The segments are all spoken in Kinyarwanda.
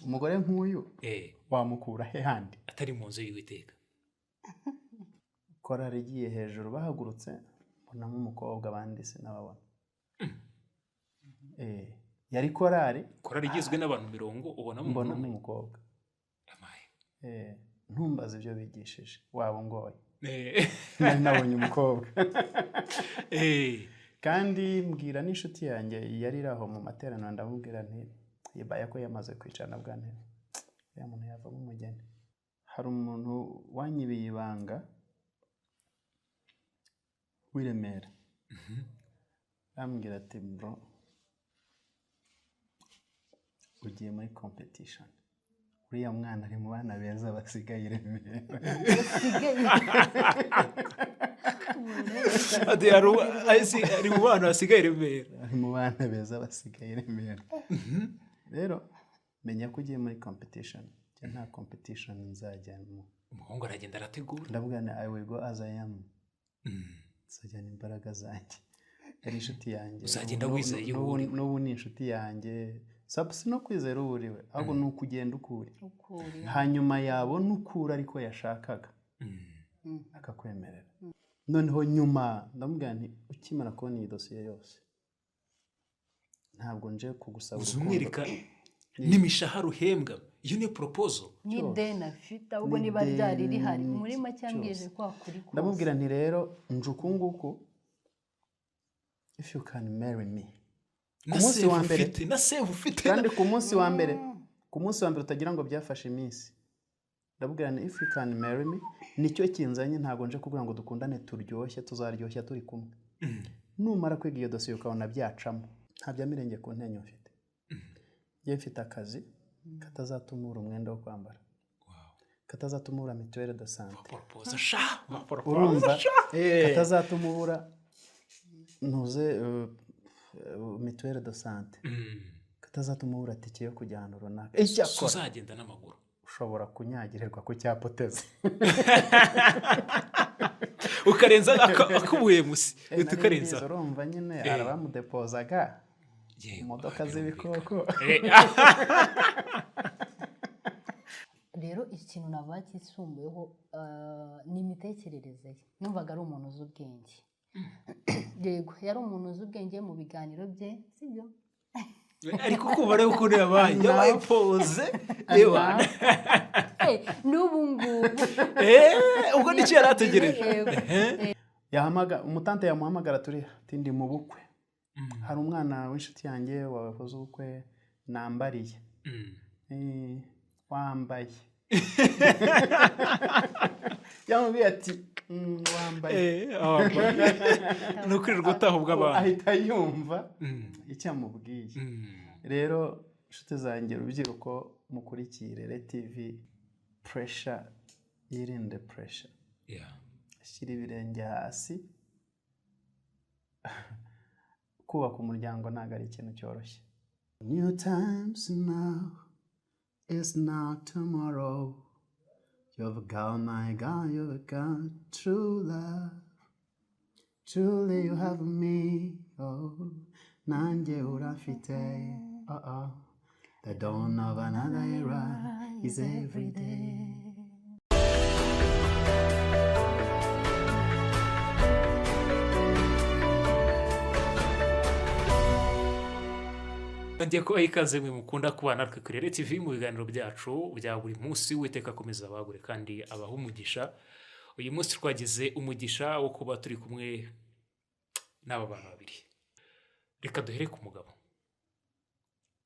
Umugore nk'uyu wamukura he handi atari mu nzu y'Uwiteka? Korari igiye hejuru, bahagurutse, mbonamo umukobwa, abandi sinababona. Yari korari. Korari igizwe n'abantu 40, ubonamo umuntu Mbonamo umwe. umukobwa. Amaye. Ntumbaze ibyo bigishije, waba ungoye. Nari nabonye umukobwa. Kandi mbwira n'inshuti yanjye yari iri aho mu materaniro, ndamubwira nti yibaya ko yamaze kwicarana bwa ntebe, uriya muntu yavamo umugeni. Hari umuntu wanyibiye ibanga w'i Remera, arambwira ati: "Bro, ugiye muri competition, uriya mwana ari mu bana beza basigaye i Remera." Basigaye. Ati ari mu bana basigaye i Remera. Ari mu bana beza basigaye i Remera, rero menya ko ugiye muri competition. Njye nta competition nzajyamo. Umuhungu aragenda arategura. Ndavuga nti: "I will go as I am, nzajyana imbaraga zanjye." Yari inshuti yanjye. Uzagenda wizeye uwo uriwe. N'ubu ni inshuti yanjye. Si no kwizera uwo uriwe, ahubwo ni ukugenda uko uri. Ukuri. Hanyuma yabona uko uri ariko yashakaga, akakwemerera. Noneho nyuma ndamubwira nti: "Ukimara kubona iyi dosiye yose, ntabwo nje kugusaba Uza urukundo." umwereka n'imishahara uhembwa, iyo niyo proposal. N'ideni afite, ahubwo niba N'ideni ryari rihari, muri make cyose. Yambwije kwa kuri kose. Ndamubwira nti: "Rero nje uku nguku, if you can marry me." Na Ku munsi save wa mbere. ufite, na save ufite. Kandi ku munsi wa mbere, utagira ngo byafashe iminsi. Ndabwira nti: "If you can marry me, nicyo kinzanye. Ntabwo nje kugira ngo dukundane turyoshye, tuzaryoshya turi kumwe. Numara kwiga iyo dosiye ukabona byacamo, nta bya mirenge ku ntenyo mfite. Njye mfite akazi katazatuma ubura umwenda wo kwambara, katazatuma ubura mutuelle de santé." Proposal sha. Urumva, katazatuma ubura ntuze mutuelle de santé, katazatuma ubura tike yo kujya ahantu runaka. Icyakora Uzagenda n'amaguru. ushobora kunyagirirwa ku cyapa uteze." Ukarenza ak'ubuhemusi, uhita ukarenza. Nari mbizi, urumva nyine arabamudepozaga imodoka z'ibikoko. Rero ikintu navuga cyisumbuyeho ni imitekerereze ye. Numvaga ari umuntu uzi ubwenge. Yego, yari umuntu uzi ubwenge mu biganiro bye, sibyo? Ariko kumva rero ukuntu yabaye pose ewa. N'ubu ngubu. Ubwo nicyo yari ategereje. Yego. Yahamaga umutante, yamuhamagara, turi ati: "Ndi mu bukwe, hari umwana w'inshuti yanjye wakoze ubukwe nambariye." "Wambaye?" Yamubwiye ati: "Wambaye?" Ni ukwirirwa utaha ubw'abantu. Ahita yumva icyo amubwiye. Rero inshuti zanjye, urubyiruko mukurikiye Irere TV, pressure, yirinde pressure. Shyira ibirenge hasi. Kubaka umuryango ntabwo ari ikintu cyoroshye. New times now is not tomorrow. You've got my God, you've got true love. Truly you have me, oh. Nanjye urafite, oh. The dawn of another era is every day. Ngiye kubaha ikaze mwe mukunda kubana natwe kuri Irere TV mu biganiro byacu bya buri munsi. Uwiteka akomeza abagure kandi abaha umugisha. Uyu munsi twagize umugisha wo kuba turi kumwe n'aba bantu babiri. Reka duhere ku mugabo.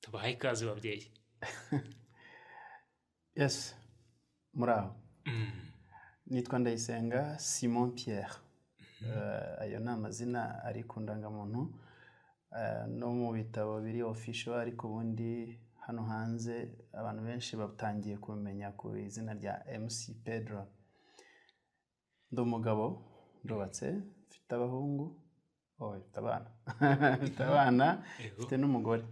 Tubahaye ikaze, babyeyi. Yes, muri aho. Nitwa Ndayisenga Simon Pierre. Ayo ni amazina ari ku ndangamuntu no mu bitabo biri official, ariko ubundi hano hanze abantu benshi batangiye kumenya ku izina rya MC Pedro. Ndi umugabo, ndubatse, mfite abahungu, oh, mfite abana, mfite abana, mfite n'umugore.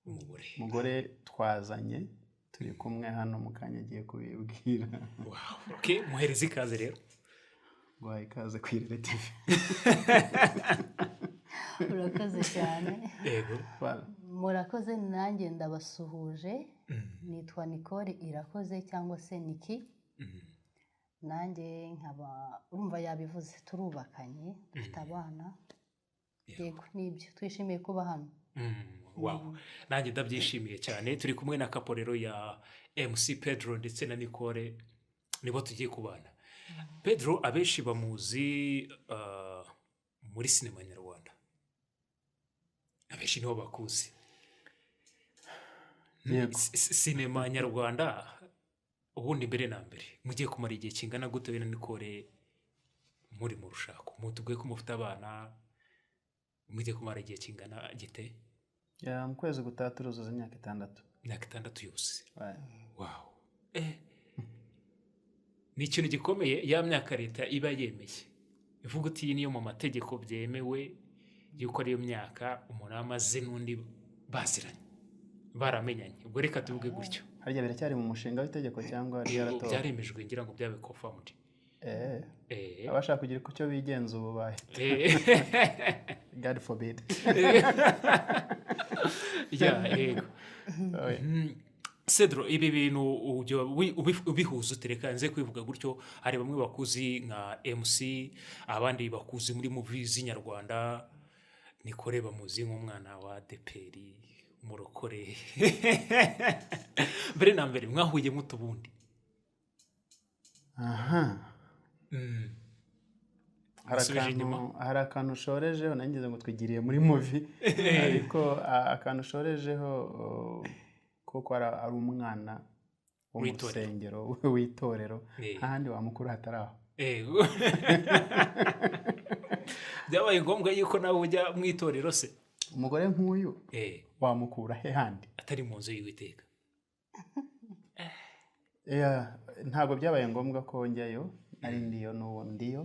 Umugore. Umugore twazanye, turi kumwe hano, mu kanya agiye kubibwira. Wow. Okay, muhereze ikaze rero. Guhaye ikaze ku Irere TV. Urakoze cyane. Yego. Voilà. Murakoze, nanjye ndabasuhuje. Nitwa Nicole Irakoze cyangwa se Niki. Nanjye nkaba, urumva yabivuze, turubakanye, dufite abana. Yego, nibyo, twishimiye kuba hano. Wow, nanjye ndabyishimiye cyane. Turi kumwe na couple rero ya MC Pedro ndetse na Nicole, nibo tugiye kubana. Pedro abenshi bamuzi muri sinema nyarwanda, abenshi nibo bakuzi. Yego. Sinema nyarwanda ubundi mbere na mbere mugiye kumara igihe kingana gute we na Nicole muri mu rushako? Mutubwiye ko mufite abana, mugiye kumara igihe kingana gite? Yeah, mu kwezi gutaha turuzuza imyaka 6. Imyaka 6 yose? Ouais. Wow, ni ikintu gikomeye. Ya myaka leta iba yemeye, ivuga uti iyi niyo mu mategeko byemewe yuko ariyo myaka umuntu aba amaze n'undi baziranye, baramenyanye. Ubwo reka tuvuge gutyo. Harya biracyari mu mushinga w'itegeko cyangwa ryaratowe? Byaremejwe, ngira ngo byabe confirmed. Abashaka kugira icyo bigenza ubu bahita. God forbid. Yeah, yego. Oya. Cedro, ibi bintu ujya ubihuza utereka nze kwivuga gutyo? Hari bamwe bakuzi nka MC, abandi bakuzi muri movie z'inyarwanda, Nicole bamuzi nk'umwana wa ADEPR, umurokore. Mbere na mbere mwahuye mute ubundi? Aha. Hari Musubije akantu inyuma. Hari akantu ushorejeho, nangize ngo twigiriye muri movie, ariko akantu ushorejeho, kuko ari umwana wo mu W'itorero. rusengero, w'itorero, ntahandi wamukura hatari aho. Yego. Byabaye ngombwa yuko nawe ujya mu itorero se? Umugore nk'uyu wamukura he handi atari mu nzu y'Uwiteka? Yeah, ntabwo byabaye ngombwa ko njyayo, nari ndiyo, n'ubu ndiyo.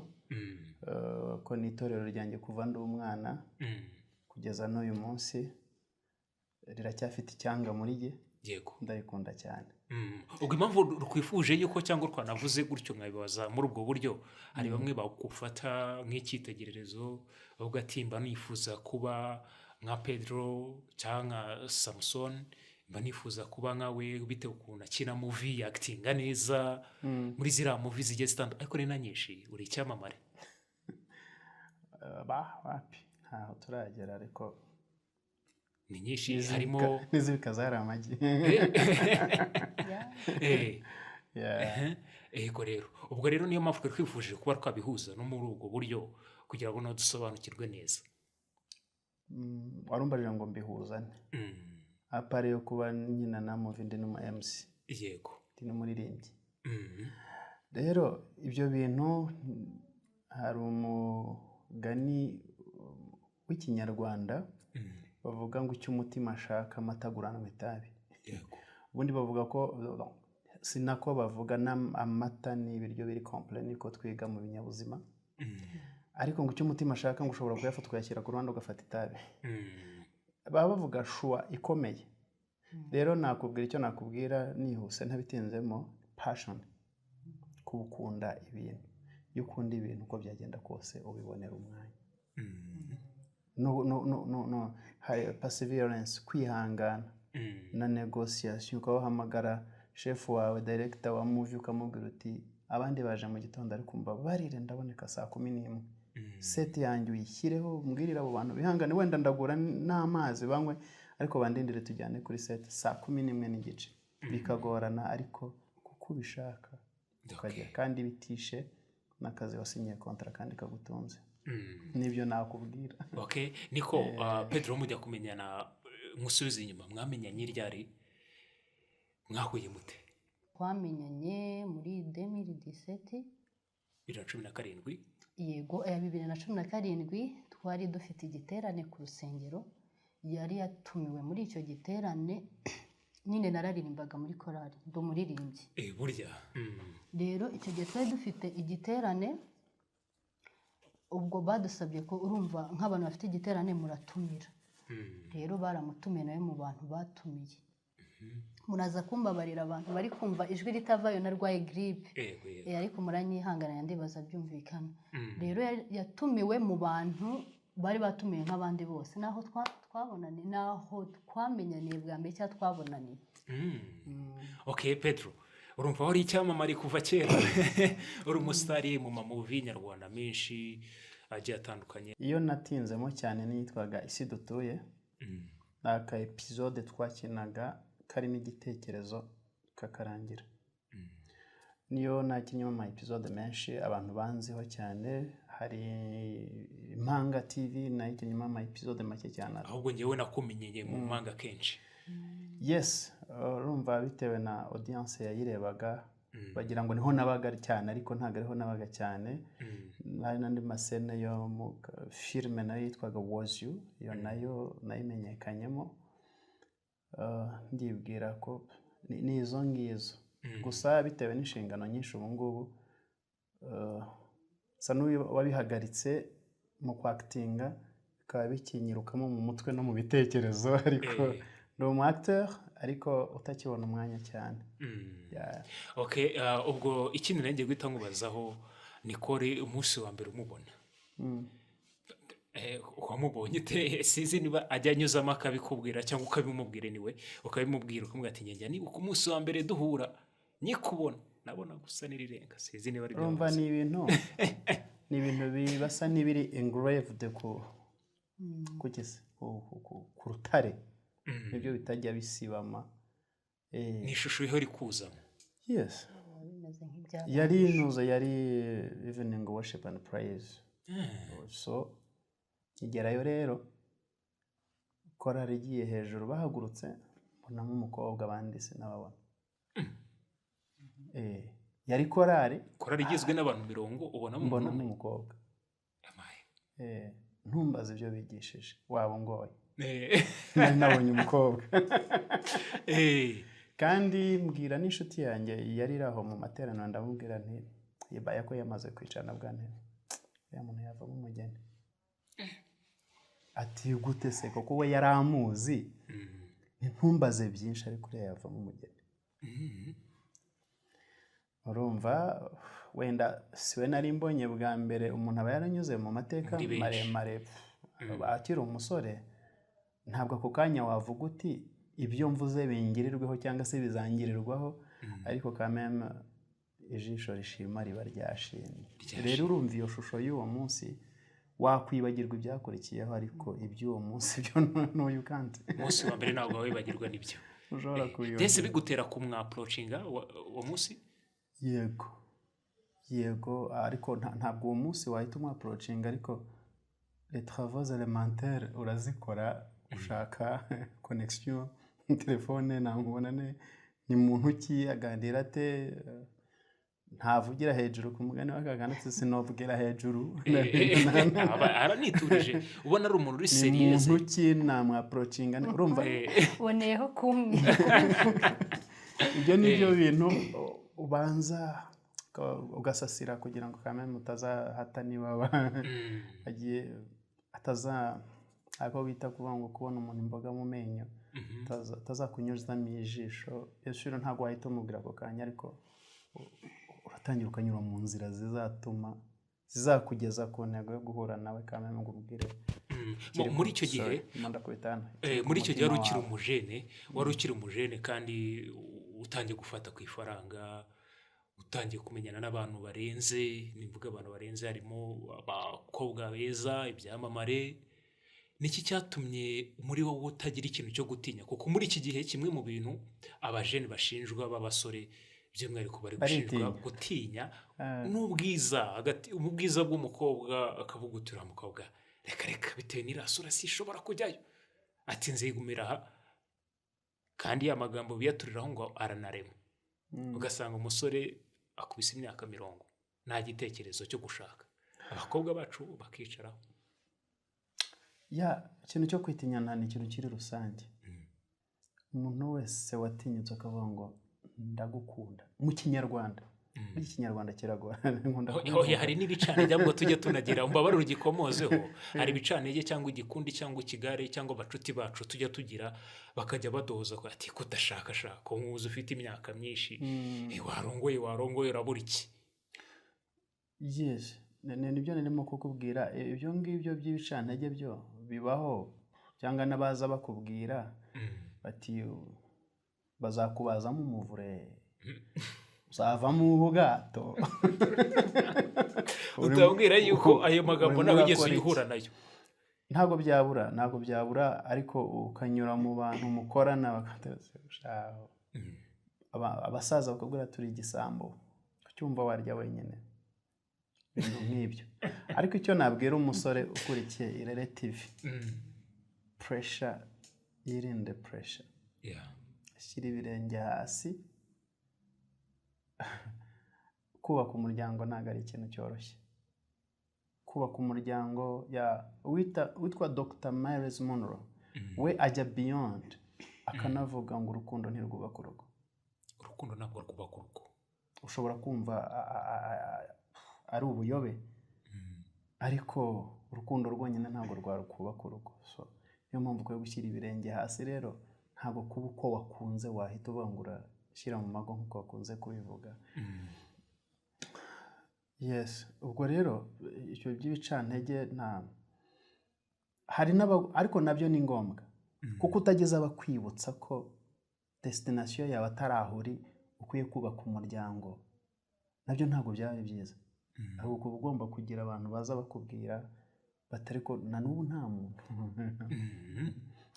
Ko ni itorero ryanjye kuva ndi umwana kugeza n'uyu munsi, riracyafite icyanga muri jye. Ndarikunda cyane. Ubwo impamvu rwifuje yuko cyangwa rwanavuze gutyo, nkabibaza muri ubwo buryo, hari bamwe bagufata nk'icyitegererezo, bavuga ati mba nifuza kuba nka Pedro cyangwa nka Samson, mba nifuza kuba nkawe bitewe ukuntu akina movie, yakitinga neza muri ziriya movie zigiye zitandukanye, ariko ni na nyinshi, uri icyamamare. Ba wapi, ntaho turagera ariko. Ni nyinshi, harimo N'izibika zari amagi. Yeah. Ehe, yego rero, ubwo rero niyo mpamvu twari twifuje kuba twabihuza no muri ubwo buryo kugira ngo nawe dusobanukirwe neza. Warumbajije ngo mbihuzane à part yo kuba nyina na movie, ndi n'umu MC, ndi n'umuririmbyi. Rero ibyo bintu, hari umugani w'Ikinyarwanda bavuga ngo icyo umutima ashaka amata aguranwa itabi. Ubundi bavuga ko, si nako bavuga, amata ni ibiryo biri complet, niko twiga mu binyabuzima. Ariko ngo icyo umutima ashaka, ngo ushobora kuyafata ukayashyira ku ruhande ugafata itabi. Baba bavuga choix ikomeye. Rero nakubwira icyo nakubwira nihuse ntabitinzemo: passion, kuba ukunda ibintu. Iyo ukunda ibintu, uko byagenda kose ubibonera umwanya. No, no, no, no, no. Hari perseverance, kwihangana, na negotiation, ukaba wahamagara shefu wawe, director wa movie, ukamubwira uti abandi baje mu gitondo, ariko mbabarire ndaboneka saa 11, set yanjye uyishyireho, umbwirire abo bantu bihangane, wenda ndagura n'amazi banywe, ariko bandindire tujyane kuri set saa 11:30. Bikagorana, ariko kuko ubishaka ukagera, kandi bitishe n'akazi wasinyiye contrat kandi kagutunze. Nibyo nakubwira. Okay, niko Pedro, mujya kumenyana, musubize inyuma, mwamenyanye ryari, mwahuye mute? Twamenyanye muri 2017. 2017? Yego, ya 2017. Twari dufite igiterane ku rusengero, yari yatumiwe muri icyo giterane. Nyine nararirimbaga muri korali, ndi umuririmbyi. Burya. Rero icyo gihe twari dufite igiterane, ubwo badusabye ko, urumva nk'abantu bafite igiterane muratumira. Rero baramutumiye, nawe mu bantu batumiye. Muraza kumbabarira, abantu bari kumva ijwi ritavayo, narwaye giripe. Yego yego. Ariko muranyihanganira, ndibaza byumvikana. Rero yatumiwe mu bantu. Bari batumiye nk'abandi bose. Naho twabonaniye, naho twamenyaniye bwa mbere cyangwa twabonaniye. Ok, Pedro, urumva wari icyamamare kuva kera, uri umusitari mu ma movie nyarwanda menshi agiye atandukanye. Iyo natinzemo cyane niyitwaga Isi Dutuye. Ni aka episode twakinaga karimo igitekerezo kakarangira. Niyo nakinyemo ama episode menshi abantu banziho cyane. Hari Impanga TV, nayo ikinyemo ama episode make cyane. Ahubwo ngewe nakumenyeye mu Mpanga kenshi. Yes, urumva bitewe na audience yayirebaga, bagira ngo niho nabaga cyane, ariko ntabwo ariho nabaga cyane. Hari n'andi ma scène yo mu filime nayo yitwaga Was You, iyo nayo nayimenyekanyemo. Ndibwira ko ni izo ngizo gusa, bitewe n'inshingano nyinshi ubu ngubu, nsa n'uwabihagaritse mu kwactinga, bikaba bikinyirukamo mu mutwe no mu bitekerezo, ariko ni umu acteur ariko utakibona umwanya cyane. Yeah. Ok, ubwo ikindi nanjye guhita nkubazaho, Nicole, umunsi wa mbere umubona, wamubonye ute? Sinzi niba ajya anyuzamo akabikubwira cyangwa ukabimubwira, niwe ukabimubwira, ukamubwira ati: "Njya nibuka umunsi wa mbere duhura, nyikubona nabona gusa n'irirenga." Sinzi niba ari byo Urumva wavuze. ni ibintu bibasa n'ibiri engraved ku gise ku rutare, nibyo bitajya bisibama. Ni ishusho ihora ikuzamo. Yes. Biba bimeze nk'ibyabaye. Yari intuzo, yari evening worship and praise. So nkigerayo rero, korari igiye hejuru, bahagurutse, mbonamo umukobwa, abandi sinababona. Yari korari. Korari igizwe n'abantu 40, ubonamo umuntu Mbonamo umwe? umukobwa. Amaye. Ntumbaze ibyo bigishije, waba ungoye. Nari nabonye umukobwa. Kandi mbwira n'inshuti yanjye yari iri aho mu materaniro, ndamubwira nti yibaya ko yamaze kwicara bwa ntebe, uriya muntu yavamo umugeni. Ati: "Gute se?" Kuko we yari amuzi. Ntumbaze byinshi, ariko uriya yavamo umugeni. Urumva wenda si we nari mbonye bwa mbere, umuntu aba yaranyuze mu mateka Muri benshi. maremare akiri umusore. Ntabwo ako kanya wavuga uti ibyo mvuze bingirirweho cyangwa se bizangirirwaho, ariko kameme ijisho rishima riba ryashimye. Ryashimye. Rero urumva iyo shusho y'uwo munsi, wakwibagirwa ibyakurikiyeho, ariko iby'uwo munsi byo n'uyu kandi Umunsi wa mbere ntabwo wibagirwa, nibyo. Ushobora Mbese kubibagirwa. bigutera kumwapproachinga uwo munsi? Yego, ariko ntabwo uwo munsi wahita umwapproachinga, ariko les travaux élémentaires urazikora, ushaka connexion telefone, namubona ne, ni muntu ki, aganira ate, ntavugira hejuru, ku mugani w'akagana ati sinovugira hejuru. Aba araniturije, ubona ari umuntu uri Ni sérieuse. muntu ki namwapproachinga, urumva? Boneyeho kumwe. Ibyo ni byo bintu ubanza ugasasira kugira ngo kameme utazahata niba agiye ataza ako bita kuvuga ngo kubona umuntu imboga mu menyo, atazakunyuzamo ijisho. Iyo ntabwo wahita umubwira ako kanya, ariko uratangira ukanyura mu nzira zizatuma zizakugeza ku ntego yo guhura nawe kameme ngo umubwire. Muri icyo gihe Sorry, ndimo ndakubita hano. Muri icyo gihe wari Umutima ukiri wawe. umujene, wari ukiri umujene kandi utangiye gufata ku ifaranga, utangiye kumenyana n'abantu barenze. Nivuga abantu barenze, harimo abakobwa beza, ibyamamare. Niki cyatumye muri wowe utagira ikintu cyo gutinya? Kuko muri iki gihe kimwe mu bintu abajene bashinjwa, b'abasore by'umwihariko, bari gushinjwa Baritinya. gutinya n'ubwiza, hagati ubwiza bw'umukobwa, akavuga uti: "Uriya mukobwa reka reka, bitewe n'iriya sura sishobora kujyayo," ati: "Nzigumira aha." Kandi ya magambo biyaturiraho ngo aranarema, ugasanga umusore akubise imyaka 40 nta gitekerezo cyo gushaka, abakobwa bacu bakicaraho. Ya, ikintu cyo kwitinyana ni ikintu kiri rusange. Umuntu wese watinyutse akavuga ngo ndagukunda mu Kinyarwanda, muri Kinyarwanda kiragora, nkunda Oya, kubivuga. hari n'ibicantege, ahubwo tujya tunagira, umbabarire ugikomozeho, hari ibicantege cyangwa igikundi cyangwa ikigare cyangwa abacuti bacu tujya tugira, bakajya badoza ko ati kudashakashaka nkuzi ufite imyaka myinshi, warongoye, warongoye, urabura iki? Yes. Nibyo narimo kukubwira, ibyo ngibyo by'ibicantege byo bibaho, cyangwa n'abaza bakubwira bati bazakubazamo umuvure, uzavamo ubwato. Utabwira yuko ayo magambo Urimo nawe wigeze urakora iki? uyihura nayo? Ntabwo byabura, ntabwo byabura, ariko ukanyura mu bantu mukorana bakatera. Abasaza bakubwira turi igisambo, kucyumva warya wenyine, ibintu nk'ibyo. Ariko icyo nabwira umusore ukurikiye Irere TV, pressure, yirinde pressure. Shyira ibirenge hasi. Kubaka umuryango ntabwo ari ikintu cyoroshye. Kubaka umuryango ya witwa Dr Myles Munroe, we ajya beyond akanavuga ngo urukundo ntirwubaka urugo. Urukundo ntabwo rwubaka urugo. Ushobora kumva ari ubuyobe, ariko urukundo rwonyine ntabwo rwarukubaka urugo. So niyo mpamvu ukwiye gushyira ibirenge hasi. Rero ntabwo kuba uko wakunze wahita uvuga ngo urashyira mu mago nk'uko wakunze kubivuga. Yes, ubwo rero ibyo by'ibicantege nta hari n'aba, ariko nabyo ni ngombwa, kuko utageze abakwibutsa ko destination yawe atari aho uri, ukwiye kubaka umuryango, nabyo ntabwo byaba ari byiza. Ahubwo uba ugomba kugira abantu baza bakubwira batari ko na n'ubu nta muntu,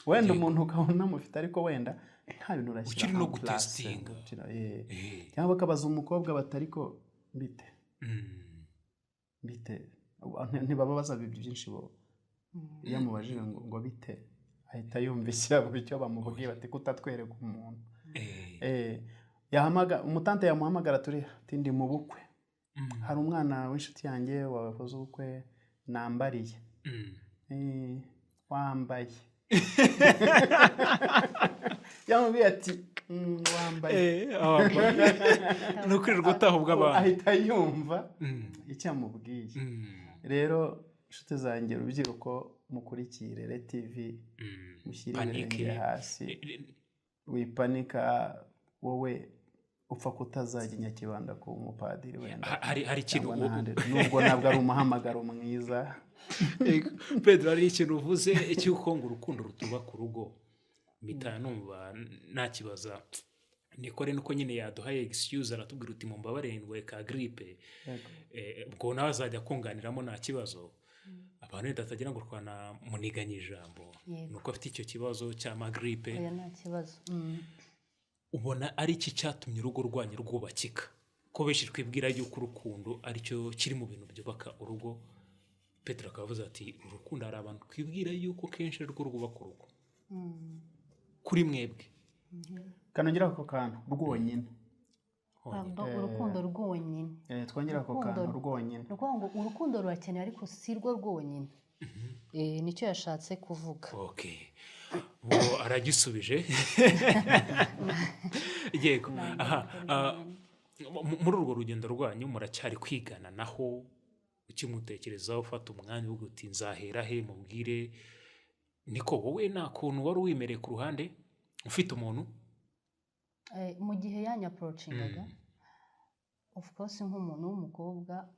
wenda umuntu ukabona unamufite, ariko wenda nta bintu urashyira Ukiri no en place. gutestinga. Cyangwa bakabaza umukobwa batari ko bite, bite. Ntibaba baza byinshi bo. Iyo amubajije ngo bite, ahita yumva icyo bamubwiye, bati kutatwereka umuntu. Umutante yamuhamagara, turi ati ndi mu bukwe, hari umwana w'inshuti yanjye wakoze ubukwe nambariye. Wambaye, yamubwiye ati wambaye." Ni ukwirirwa utaha ubw'abantu. Ahita yumva icyo amubwiye. Rero inshuti zanjye, urubyiruko mukurikiye Irere TV, mushyire Panique. ibirenge hasi. Wipanika wowe, upfa kutazajya i Nyakibanda kuba umupadiri wenda Hari ikintu cyangwa n'ahandi, nubwo ntabwo ari umuhamagaro mwiza. Yego. Pedro, hari ikintu uvuze cy'uko ngo urukundo rutubaka urugo, mpita numva nakibaza Nikore, nuko nyine yaduhaye excuse, aratubwira uti mumbabarire ndwaye ka grippe. Ubwo nawe azajya kunganiramo, nta kibazo, abantu wenda batagira ngo twanamuniganye ijambo. Yego. Nuko afite icyo kibazo cy'amagrippe. Oya, nta kibazo. Ubona ari iki cyatumye urugo rwanyu rwubakika, ko benshi twibwira yuko urukundo aricyo kiri mu bintu byubaka urugo? Petero akaba avuze ati urukundo, hari abantu twibwira yuko kenshi ari rwo rwubaka urugo. Kuri mwebwe? Kanongera ako kantu rwonyine. Pardon, urukundo rwonyine. Twongere ako kantu rwonyine. Ni ukuvuga ngo urukundo rurakenewe, ariko si rwo rwonyine. Nicyo yashatse kuvuga. Okay, ubwo aragisubije. Yego. Aha, muri urwo rugendo rwanyu muracyari kwigana, naho ukimutekerezaho ufata umwanya uvuga uti nzahera he mubwire? Niko wowe nta kuntu wari wimereye ku ruhande ufite umuntu? Mu gihe yanyapproachingaga, of course nk'umuntu w'umukobwa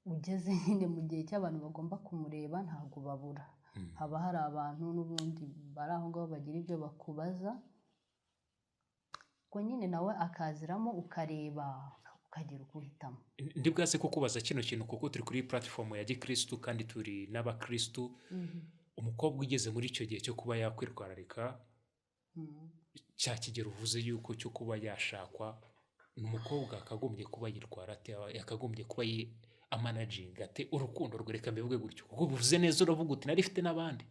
ugeze nyine mu gihe cy'abantu bagomba kumureba, ntabwo babura, haba hari abantu n'ubundi bari aho ngaho bagira ibyo bakubaza, ubwo nyine nawe akaziramo, ukareba ukagira uko uhitamo. Ndi bwaze kukubaza kino kintu kuko turi kuri platform ya gikristu kandi turi n'abakristu. Umukobwa ugeze muri icyo gihe cyo kuba yakwitwararika, cya kigero uvuze yuko cyo kuba yashakwa, ni umukobwa akagombye kuba yitwara ate? Yakagombye kuba amanaginga ate urukundo rwe? Reka mbivuge gutyo kuko ubivuze neza, uravuga uti nari mfite n'abandi.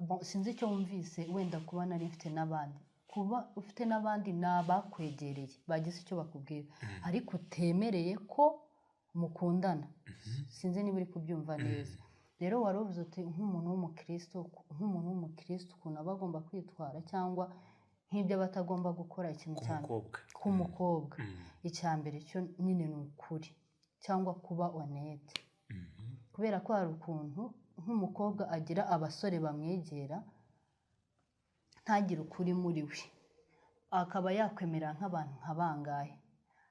Bon, sinzi icyo wumvise wenda kuba nari mfite n'abandi. Kuba ufite n'abandi ni abakwegereye bagize icyo bakubwira, ariko utemereye ko mukundana. Sinzi niba uri kubyumva neza. Rero wari uvuze uti nk'umuntu w'umukristo ukuntu aba agomba kwitwara cyangwa nk'ibyo aba atagomba gukora, ikintu ku cya mukobwa. Ku mukobwa, icya mbere cyo nyine ni ukuri cyangwa kuba honnête, kubera ko hari ukuntu nk'umukobwa agira abasore bamwegera ntagire ukuri muri we, akaba yakwemera nk'abantu nka bangahe.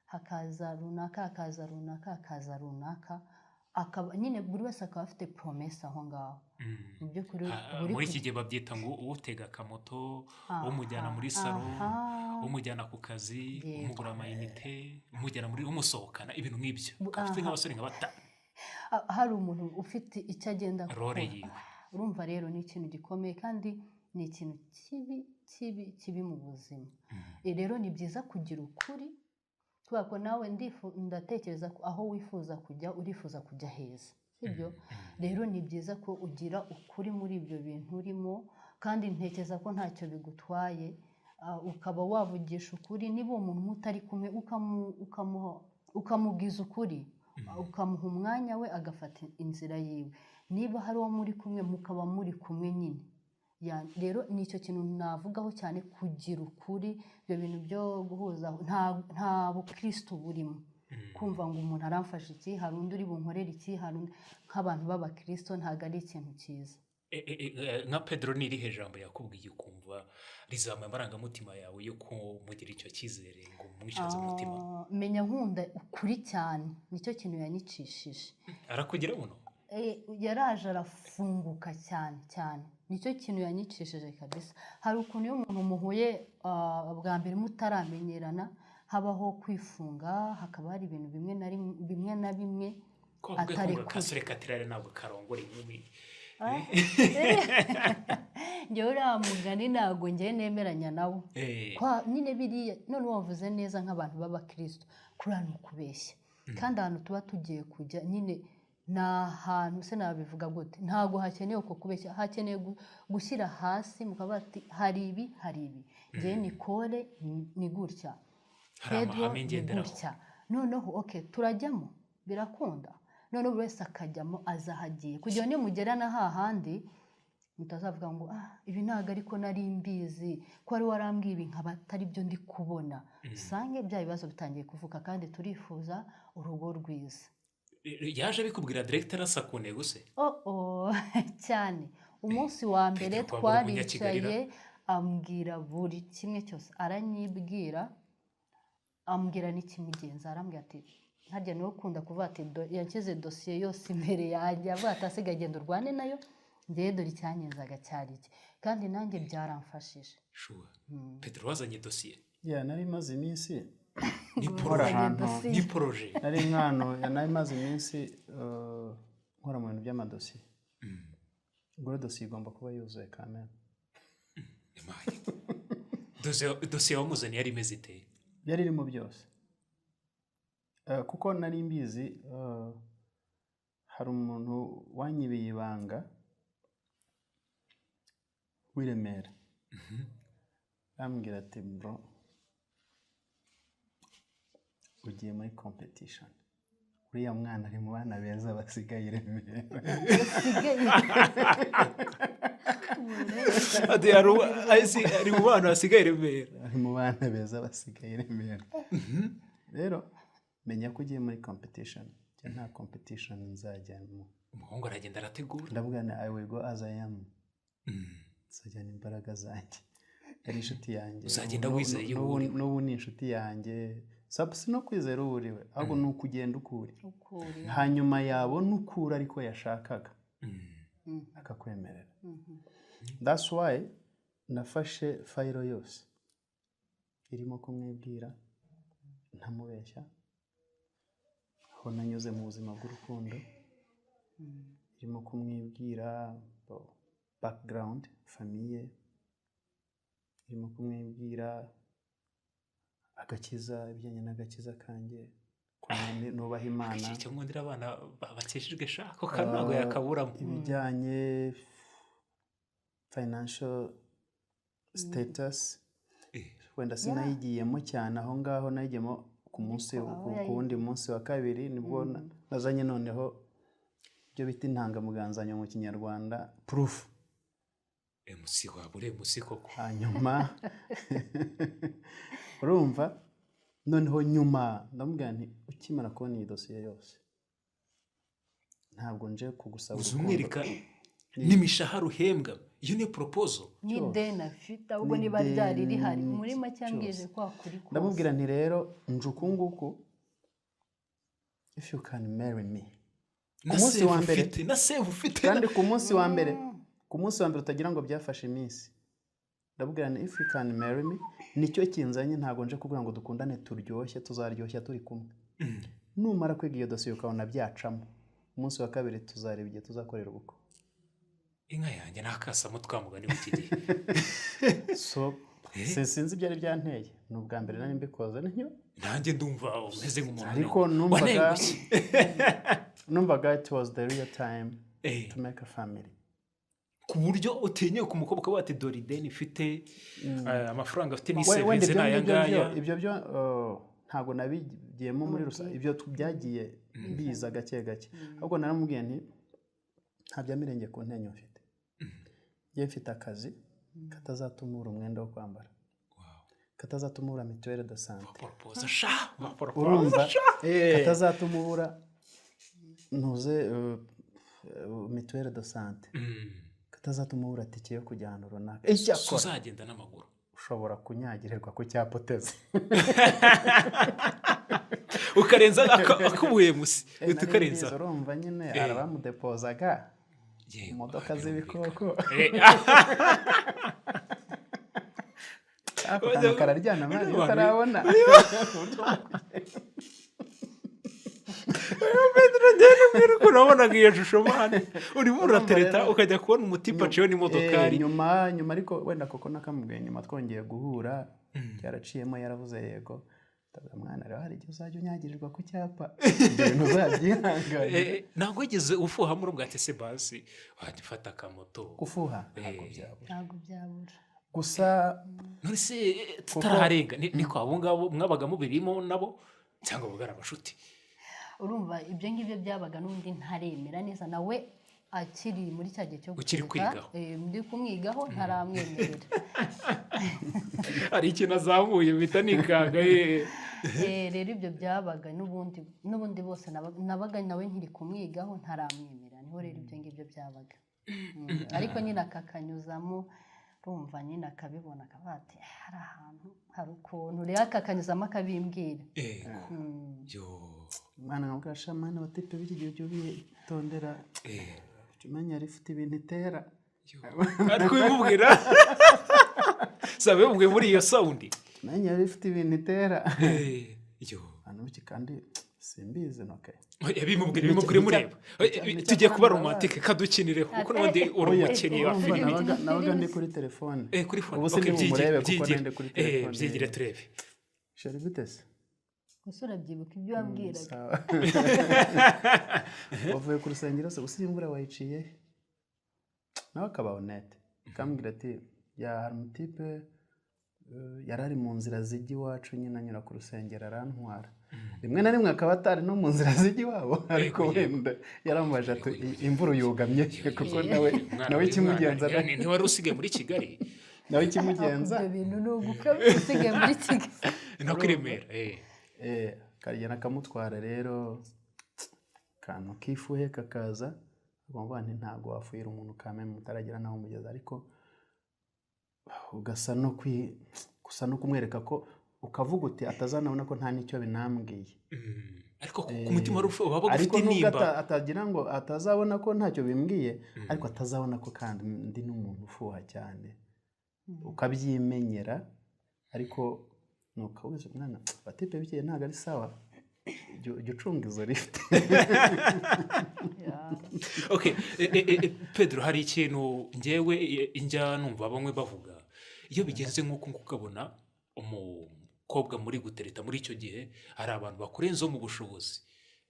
Hakaza runaka, hakaza runaka, hakaza runaka, akaba nyine buri wese akaba afite promesse aho ngaho. Mu by'ukuri Ah, uba uri muri iki gihe babyita ngo utega akamoto, umujyana muri salon, umujyana ku kazi, umugura amayinite, umujyana muri, umusohokana, ibintu nk'ibyo. Akaba afite nk'abasore nka batanu. Ah, hari umuntu ufite icyo agenda role akora. Yiwe. Urumva rero ni ikintu gikomeye kandi ni ikintu kibi, kibi, kibi mu buzima. Rero ni byiza kugira ukuri, kubera ko nawe ndatekereza ko aho wifuza kujya, urifuza kujya heza, sibyo? Rero ni byiza ko ugira ukuri muri ibyo bintu urimo, kandi ntekereza ko ntacyo bigutwaye, ukaba wavugisha ukuri. Niba uwo muntu mutari kumwe, ukamubwiza ukuri, ukamuha umwanya we agafata inzira yiwe. Niba hari uwo muri kumwe, mukaba muri kumwe nyine. Rero ni icyo kintu navugaho cyane, kugira ukuri. Ibyo bintu byo guhuza nta bukristo burimo, kumva ngo umuntu aramfasha iki, hari undi uri bunkorere iki, hari undi, nk'abantu b'abakristo ntabwo ari ikintu cyiza. Nka Pedro, ni irihe jambo yakubwiye ukumva rizamuye amarangamutima yawe yo kumugira icyo cyizere ngo umwicaze umutima? Ah, menya nkunda ukuri cyane, nicyo kintu yanyicishije. Arakugira buno? Yaraje arafunguka cyane cyane, nicyo kintu yanyicishije kabisa. Hari ukuntu iyo umuntu muhuye bwa mbere mutaramenyerana, habaho kwifunga, hakaba hari ibintu bimwe na bimwe na bimwe Ko bavuga ko ngo atarekura. akasore katirare ntabwo karongora inkumi. Njyewe uriya mugani ntabwo njyewe nemeranya nawo. Kwa nyine biriya none wavuze neza, nk'abantu b'abakristo, kuriya ni ukubeshya. Kandi ahantu tuba tugiye kujya nyine ni ahantu, se nabivuga gute, ntabwo hakenewe uko kubeshya, hakenewe gushyira hasi mukavuga ati hari ibi, hari ibi, njyewe Nicole ni gutya, Hari Pedro amahame ni ngenderaho. gutya. Noneho ok, turajyamo, birakunda, noneho buri wese akajyamo aza ahagiye, kugira ngo nimugera na hahandi mutazavuga ngo ah, ibi ntabwo ariko nari mbizi, ko wari warambwiye ibi nkaba atari byo ndi kubona, usange bya bibazo bitangiye kuvuka, kandi turifuza urugo rwiza. Yaje abikubwira direct, arasa ku ntego se? Oh, cyane. Umunsi wa mbere Pedro kwaba uri umunyakigali ra? twaricaye, ambwira buri kimwe cyose, aranyibwira, ambwira n'ikimugenza. Arambwira ati harya niwe ukunda kuvuga ati yanshyize dosiye yose imbere yanjye, avuga ati asigaye genda urwane nayo, ngewe dore icyanyenzaga cyari iki, kandi nanjye byaramfashije. Sure, Pedro wazanye dosiye? Ya, nari maze iminsi Ni nkora projet. ahantu. Dosiye. Ni projet. Nari nkano, nari maze iminsi nkora mu bintu by'amadosiye. Ubwo rero dosiye igomba kuba yuzuye kamere. Imaye. Dosiye wamuzaniye yari imeze ite? Yari irimo byose. Kuko nari mbizi, hari umuntu wanyibiye ibanga w'i Remera, arambwira ati bro, ugiye muri competition, uriya mwana ari mu bana beza basigaye i Remera. Basigaye. Ati ari mu bana basigaye i Remera. Ari mu bana beza basigaye i Remera, rero menya ko ugiye muri competition, njye nta competition nzajyamo. Umuhungu aragenda arategura. Ndavuga ni I will go as I am, nzajyana imbaraga zanjye. Yari inshuti yanjye. Uzagenda wizeye uwo uriwe. N'ubu ni inshuti yanjye. Si no kwizera uwo uriwe, ahubwo ni ukugenda uko uri. Ukuri. Hanyuma yabona uko uri ariko yashakaga, akakwemerera. That's why nafashe file yose irimo kumwibwira ntamubeshya, aho nanyuze mu buzima bw'urukundo, irimo kumwibwira background, famille, irimo kumwibwira agakiza, ibijyanye n'agakiza kanjye, ukuntu nubaha Imana. Icyo nkundira abana bakijijwe sha, ako kantu ntabwo yakaburamo. Ibijyanye financial status. Wenda sinayigiyemo cyane aho ngaho, nayigiyemo ku munsi Ariko aho ku wundi munsi wa kabiri, nibwo nazanye noneho ibyo bita intangamuganzanyo mu Kinyarwanda, proof. MC waba uri MC koko. Hanyuma urumva noneho nyuma ndamubwira nti ukimara kubona iyi dosiye yose, ntabwo nje kugusaba Uzi urukundo. umwereka n'imishahara uhembwa. Iyo niyo proposal. N'ideni afite ahubwo, N'ideni, niba ryari rihari, muri make yambwije cyose. kwa kuri kose. Ndamubwira nti: "Rero nje uku nguku, if you can marry me." Na Munsi save wa mbere. ufite, na save ufite. Kandi ku munsi wa mbere, utagira ngo byafashe iminsi, ndabwira nti: "If you can marry me, nicyo kinzanye. Ntabwo nje kugira ngo dukundane turyoshye, tuzaryoshya turi kumwe. Numara kwiga iyo dosiye ukabona byacamo, umunsi wa kabiri tuzareba igihe tuzakorera ubukwe." Inka yanjye nakasamo twamugani w'iki gihe. So sinzi ibyari byanteye, ni ubwa mbere nari mbikoze ntyo. Nanjye ndumva umeze nk'umuntu Ariko numvaga wanengushye. numvaga it was the real time to make a family. Ku buryo utinyuka umukobwa ukavuga ati: "Dore ideni ifite, amafaranga afite Wenda n'isevinze ibyo ni aya ngibyo byo ngaya." Ibyo byo ntabwo nabigiyemo muri rusange, ibyo byagiye biza gake gake. Ahubwo naramubwiye nti: "Nta bya mirenge ku ntenyo mfite. Njye mfite akazi katazatuma ubura umwenda wo kwambara, katazatuma ubura mutuelle de santé." Poropoza sha, poropoza. Urumva? Sha. Katazatuma ubura ntuze mutuelle de santé, katazatuma ubura tike yo kujya ahantu runaka. Icyakora Uzagenda n'amaguru. ushobora kunyagirirwa ku cyapa uteze." Ukarenza akubuye musi uhita Nari ukarenza. mbizi, urumva nyine hari abamudepozaga imodoka z'ibikoko. Ako kantu kararyana mani iyo utarabona. Pedro, njyewe mbwira ukuntu wabonaga iyo shusho mani, urimo uratereta ukajya kubona umutipe aciwe n'imodokari. Nyuma ariko wenda koko nakamubwiye nyuma twongeye guhura byaraciyemo, yaravuze yego. Ndavuga: "Mwana, rero hari igihe uzajya unyagirirwa ku cyapa, ibyo bintu uzabyihanganire." Ntabwo wigeze ufuha muri ubwo ati: "Se basi wajya ufata akamoto?" Gufuha ntabwo byabura. Ntabwo byabura. Gusa None se tutaraharenga, niko abo ngabo mwabaga mubirimo nabo cyangwa babaga ari abashuti? Urumva ibyo ngibyo byabaga n'ubundi ntaremera neza, nawe akiri muri cya gihe cyo Ukiri gutereta, kwigaho. Ndi kumwigaho ntaramwemerera. Hari ikintu azamuye bita nikanga. Rero ibyo byabaga n'ubundi bose nabaga nawe nkiri kumwigaho ntaramwemera, niho rero ibyo ngibyo byabaga. Ariko nyine akakanyuzamo, urumva nyine akabibona akavuga ati: "Hari ahantu hari ukuntu", rero akakanyuzamo akabimbwira. Yego. Yo. Umwana nkamubwira: "Sha mwana, abatipe b'iki gihe ujye ubitondera, jya umenya rifite ibintu itera." Yo. Ari kubimubwira saba bimubwiye muri iyo sound. Umenya rifite ibintu itera. Yo. Abantu b'iki kandi simbizi noke. Bimubwire mureba. Tugiye kuba romantique, kadukinire kuko n'ubundi uri umukinnyi wa Urumva, filimi. nabaga ndi kuri telefone. Kuri phone. Ubu Okay, sindi bumurebe kuko byigire. nari ndi kuri telefone. Byigire turebe. Chérie, bite se? Gusa urabyibuka ibyo wambwiraga? Sawa. Wavuye ku rusengero se? Gusa iyi imvura wayiciye he? Nawe akaba honnête, akambwira ati: "Ya, hari umutipe yari ari mu nzira zijya iwacu nyine, anyura ku rusengero arantwara." Rimwe na rimwe akaba atari no mu nzira zijya iwabo, ariko wenda yarambaje ati: "Imvura uyugamye he?" Kuko nawe Umwana nawe ikimugenza w'Imana, ntiwari usigaye muri Kigali. Nawe ikimugenza Ibyo bintu ni ugukabya, usigaye muri Kigali. No kuri Remera. Akagenda akamutwara. Rero akantu k'ifuhe kakaza, agomba nti ntabwo wafuhira umuntu kame mutaragera n'aho umugeza, ariko ugasa no kwi gusa no kumwereka ko ukavuga uti atazanabona ko nta n'icyo binambwiye. Ariko ku mutima wari wabaga Ariko ufite nubwo intimba. Atagira ngo atazabona ko ntacyo bimbwiye, ariko atazabona ko kandi ndi n'umuntu ufuha cyane, ukabyimenyera. Ariko nuko wese mwana batipe bikeye ntabwo ari sawa, jya ucunga izo lift. Okay, Pedro, hari ikintu ngewe njya numva bamwe bavuga iyo bigenze nk'uko nguko, ukabona umukobwa muri gutereta muri icyo gihe hari abantu bakurenzeho mu bushobozi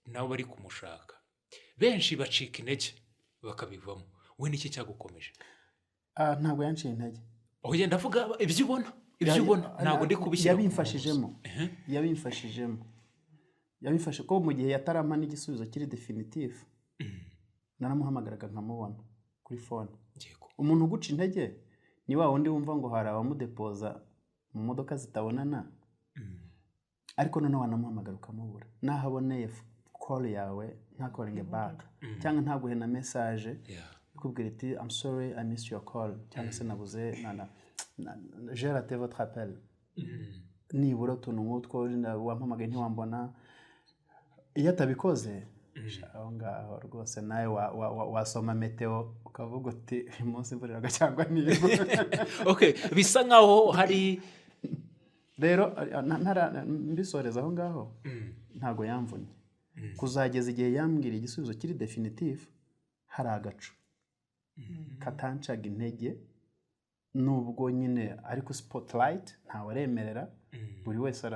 nabo bari kumushaka, benshi bacika intege bakabivamo. We niki cyagukomeje? Ah, ntabwo yanciye intege. Oya, ndavuga ibyo ubona, ibyo ubona, ntabwo ndi kubishyira ku Yabimfashijemo. murongo. Ehe. Yabimfashijemo, yabimfashe ko mu gihe yatarampa n'igisubizo kiri définitif, naramuhamagaraga nkamubona kuri phone. Umuntu uguca intege ni wa wundi wumva ngo hari abamudepoza mu modoka zitabonana, ariko noneho wanamuhamagara ukamubura, naho aboneye call yawe ntakoringe back cyangwa ntaguhe na message. Ikubwira iti: "I'm sorry, I missed your call," cyangwa se "Nabuze j'ai raté votre appel." Nibura utuntu nk'utwo, "Wampamagaye ntiwambona." Iyo atabikoze, aho ngaho rwose nawe wasoma météo ukavuga uti: "Uyu munsi imvura iragwa cyangwa ntigwa." Okay, bisa nkaho hari Rero mbisoreza aho ngaho, ntabwo yamvunnye kuzageza igihe yambwira igisubizo kiri definitive. Hari agacu katancaga intege, nubwo nyine ariko spotlight ntawaremerera, buri wese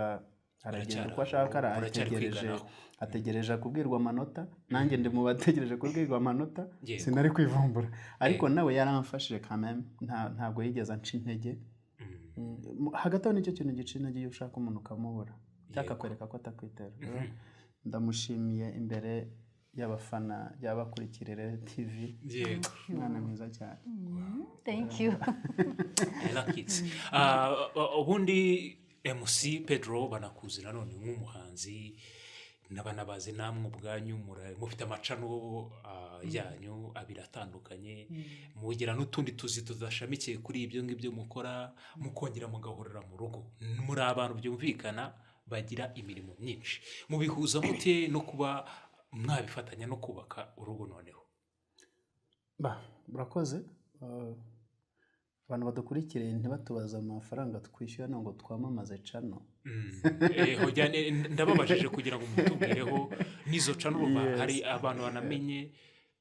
aragenda uko ashaka, Muracyari ategereje kwiganaho. ategereje kubwirwa amanota. Nanjye ndi mu bategereje kubwirwa amanota. Sinari kwivumbura, ariko nawe yaramfashije kameme, ntabwo yigeze anca intege. Hagati aho nicyo kintu gica intege, iyo ushaka umuntu ukamubura cyangwa akakwereka ko atakwitera. Rero ndamushimiye imbere y'abafana y'abakurikirire TV. Umwana mwiza cyane. Thank you. I like it. Ubundi MC Pedro banakuzi nanone nk'umuhanzi, n'abanabazi namwe ubwanyu mufite ama channel yanyu abiri atandukanye, mugira n'utundi tuzi tudashamikiye kuri ibyo ngibyo mukora, mukongera mugahorera mu rugo. Muri abantu byumvikana bagira imirimo myinshi. Mubihuza mute no kuba mwabifatanya no kubaka urugo noneho? Ba murakoze. Abantu badukurikiriye ntibatubaze amafaranga twishyura ngo twamamaze channel. Hoya, ndababajije kugira ngo mutubwireho n'izo channel urumva. Hari abantu banamenye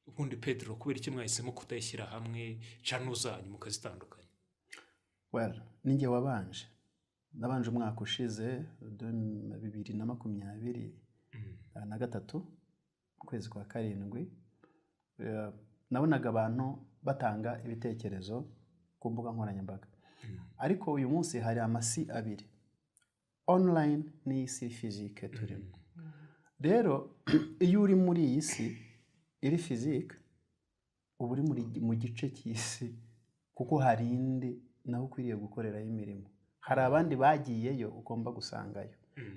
ubundi Pedro, kubera iki mwahisemo kutayishyira hamwe channel zanyu mukazitandukanya? Well, ninjye wabanje, nabanje umwaka ushize 2023, ukwezi kwa karindwi. Nabonaga abantu batanga ibitekerezo ku mbuga nkoranyambaga, ariko uyu munsi hari amasi abiri, online n'isi physique turimo. Rero iyo uri muri iyi si iri physique, uba uri mu gice cy'isi, kuko hari indi naho ukwiriye gukorerayo imirimo, hari abandi bagiyeyo ugomba gusangayo.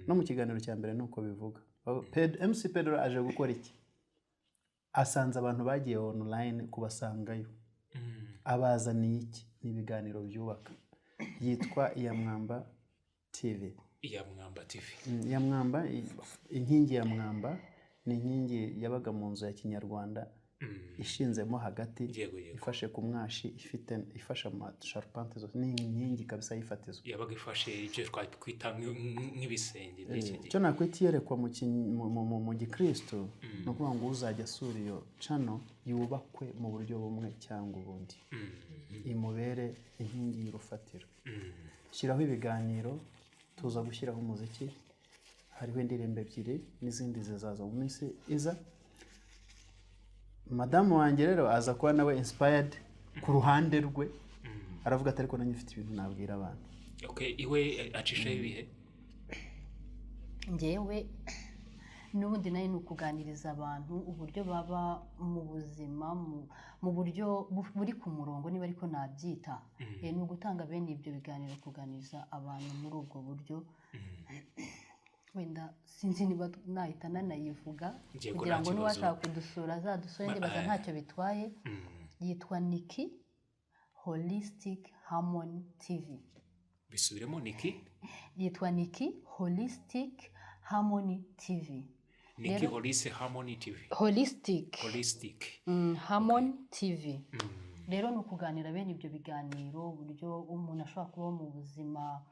No mu kiganiro cya mbere nuko bivuga. MC Pedro aje gukora iki? Asanze abantu bagiye online kubasangayo. Abazaniye iki? Ni ibiganiro byubaka. Yitwa Iya Mwamba TV. Iya Mwamba TV. Iya Mwamba, inkingi ya mwamba ni inkingi yabaga mu nzu ya kinyarwanda, ishinzemo hagati, Yego yego. ifashe ku mwashi, ifite ifashe ama charpente zose. Ni inkingi kabisa y'ifatizo. Yabaga ifashe ibyo twakwita nk'ibisenge by'iki gihe. Icyo nakwita iyerekwa mu gikristo ni ukuvuga ngo uzajya asura iyo channel yubakwe mu buryo bumwe cyangwa ubundi, imubere inkingi y'urufatiro. Shyiraho ibiganiro, tuza gushyiraho umuziki, hariho indirimbo ebyiri n'izindi zizaza mu minsi iza. Madamu wanjye rero aza kuba nawe inspired ku ruhande rwe, aravuga ati: "Ariko nanjye mfite ibintu nabwira abantu." Okay, iwe acishaho ibihe? Ngewe n'ubundi nawe ni ukuganiriza abantu uburyo baba mu buzima mu buryo buri ku murongo, niba ariko nabyita. Ni ugutanga bene ibyo biganiro, kuganiriza abantu muri ubwo buryo. Wenda sinzi niba nahita nanayivuga Yego, kugira nta ngo kibazo. n'uwashaka kudusura azadusure, ndibaza ntacyo bitwaye. Yitwa Niki Holistic Harmony TV. Bisubiremo, Niki? Yitwa Niki Holistic Harmony TV. Niki Holistic Harmony TV. Holistic. Holistic. Harmony TV. Rero ni ukuganira bene ibyo biganiro, uburyo umuntu ashobora kubaho mu buzima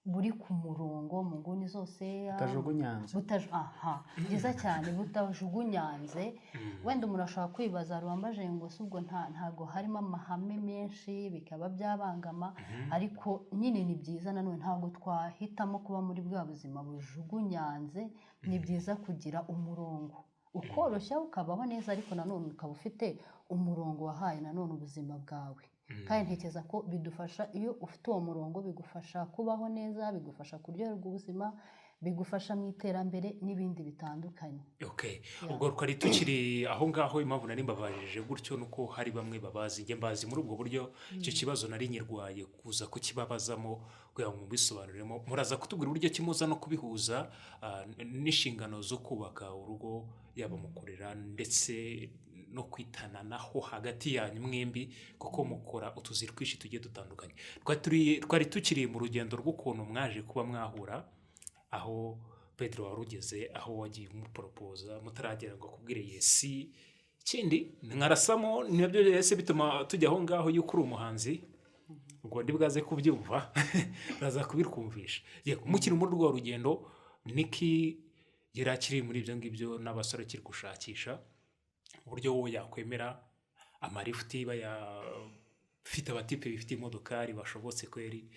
buri ku murongo mu nguni zose. Butajugunyanze. Aha, byiza cyane, butajugunyanze. Wenda umuntu ashobora kwibaza, wambaje ngo si ubwo ntago harimo amahame menshi bikaba byabangama? Ariko nyine ni byiza nanone, ntabwo twahitamo kuba muri bwa buzima bujugunyanze. Ni byiza kugira umurongo, ukoroshya ukabaho neza, ariko nanone ukaba ufite umurongo wahaye nanone ubuzima bwawe. Kandi ntekereza ko bidufasha, iyo ufite uwo murongo bigufasha kubaho neza, bigufasha kuryoherwa ubuzima, bigufasha mu iterambere n'ibindi bitandukanye. Okay. Ubwo twari tukiri aho ngaho, impamvu nari mbabajije gutyo nuko hari bamwe babazi, njye mbazi muri ubwo buryo. Icyo kibazo nari nyirwaye kuza kukibabazamo kugira ngo mubisobanuremo. Muraza kutubwira uburyo kimuza no kubihuza n'inshingano zo kubaka urugo, yaba mu kurera ndetse no kwitananaho hagati yanyu mwembi, kuko mukora utuzi twinshi tugiye dutandukanye. Twari tukiri mu rugendo rw'ukuntu mwaje kuba mwahura, aho Pedro wari ugeze, aho wagiye umuporopoza mutaragera ngo akubwire yes. Ikindi mwarasamo nabyo ese bituma tujya aho ngaho yuko uri umuhanzi, ubwo ndi bwaze kubyumva, uraza kubitwumvisha. Yego, mukiri muri rwa rugendo, Niki yari akiri muri ibyo ngibyo n'abasore akiri gushakisha uburyo wowe yakwemera amalifuti, bayafite abatipe bifite imodokari bashobotse kweri.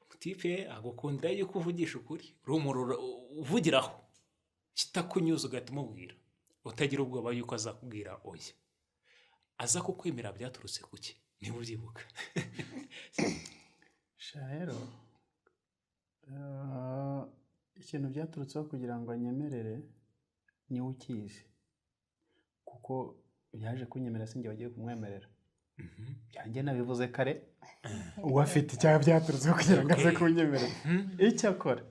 Mutipe agukundira yuko uvugisha ukuri, uri umuntu uvugiraho kitakunyuza ugahita umubwira, utagira ubwoba yuko azakubwira oya. Aza kukwemera byaturutse kuki, niba ubyibuka? Sha rero, ikintu byaturutseho kugira ngo anyemerere niwe ukizi, kuko yaje kunyemera sinjye wagiye kumwemerera. Byanjye nabivuze kare, uwo afite icyaha byaturutseho kugira ngo aze kunyemerera. Icyakora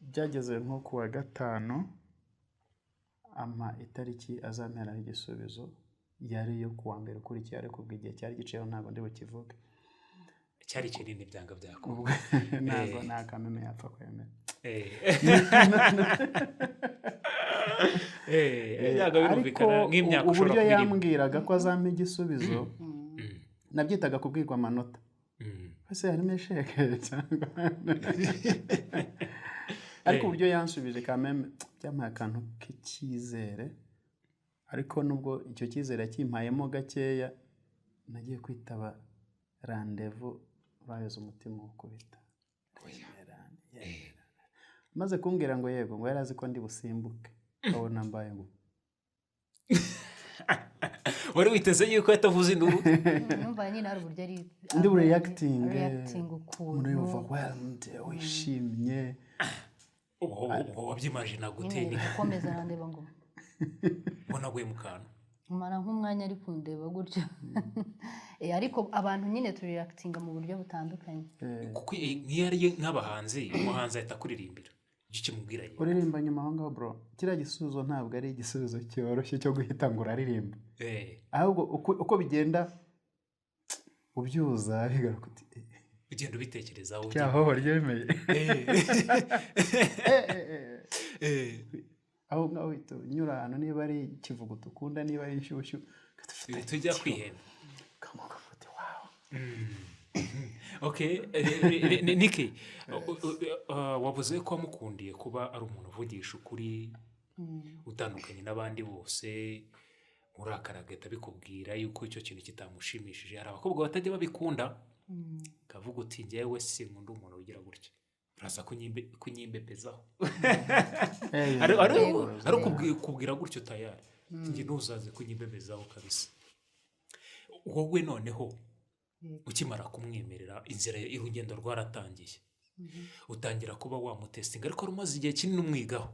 byageze nko ku wa gatanu, ampa itariki azamperaho igisubizo, yari iyo ku wa mbere ukurikiye, ariko ubwo igihe cyari giciyeho ntabwo ndi bukivuge. Cyari kinini, byanga byakunda. Ubwo ntabwo nta kameme yapfa kwemera. Byanga birumvikana Ariko nk'imyaka ushobora uburyo kuba irimo. yambwiraga ko azampa igisubizo, nabyitaga kubwirwa amanota. Ese harimo échec cyangwa? Ariko uburyo yansubije kameme byampaye akantu k'icyizere, ariko nubwo icyo cyizere yakimpayemo gakeya, nagiye kwitaba rendez-vous baheze umutima ukubita. Yemera. Maze kumbwira ngo yego, ngo yari azi ko ndi busimbuke, ukabona mbaye ngo Wari witeze yuko yatavuze induru? Numva nyine hari uburyo ari Ndi bureactinge. Reacting Umuntu ukuntu overwhelmed, wishimye. Ubwo wabyimajina gute? Nyine gukomeza arandeba ngo Ubona aguye mu kantu. Mara nk'umwanya ari kundeba gutyo. Ariko abantu nyine tureactinga mu buryo butandukanye. Kuko nk'iyo ari nk'abahanzi, umuhanzi ahita akuririmbira icyo ukimubwira ye. Uririmba nyuma aho ngaho, bro. Kiriya gisubizo ntabwo ari igisubizo cyoroshye cyo guhita ngo uraririmba, ahubwo uko bigenda ubyuza bigaruka uti Ugenda ubitekerezaho. Cyaho ryemeye. Aho ngaho uhita unyura ahantu, niba ari ikivuguto ukunda, niba ari inshyushyu, ugahita ufata Tujya kwihemba. Ukamuka uti wow. Okay, Niki, wavuze ko wamukundiye kuba ari umuntu uvugisha ukuri, utandukanye n'abandi bose, urakara agahita abikubwira yuko icyo kintu kitamushimishije. Hari abakobwa batajya babikunda, kavuga uti njyewe sinkunda umuntu ugira gutya, uraza kunyimbepezaho. Ari ukubwira gutyo tayari, njye ntuzaze kunyimbepezaho kabisa. Wowe noneho ukimara kumwemerera, inzira y'urugendo rwaratangiye, utangira kuba wamutestinga, ariko wari umaze igihe kinini umwigaho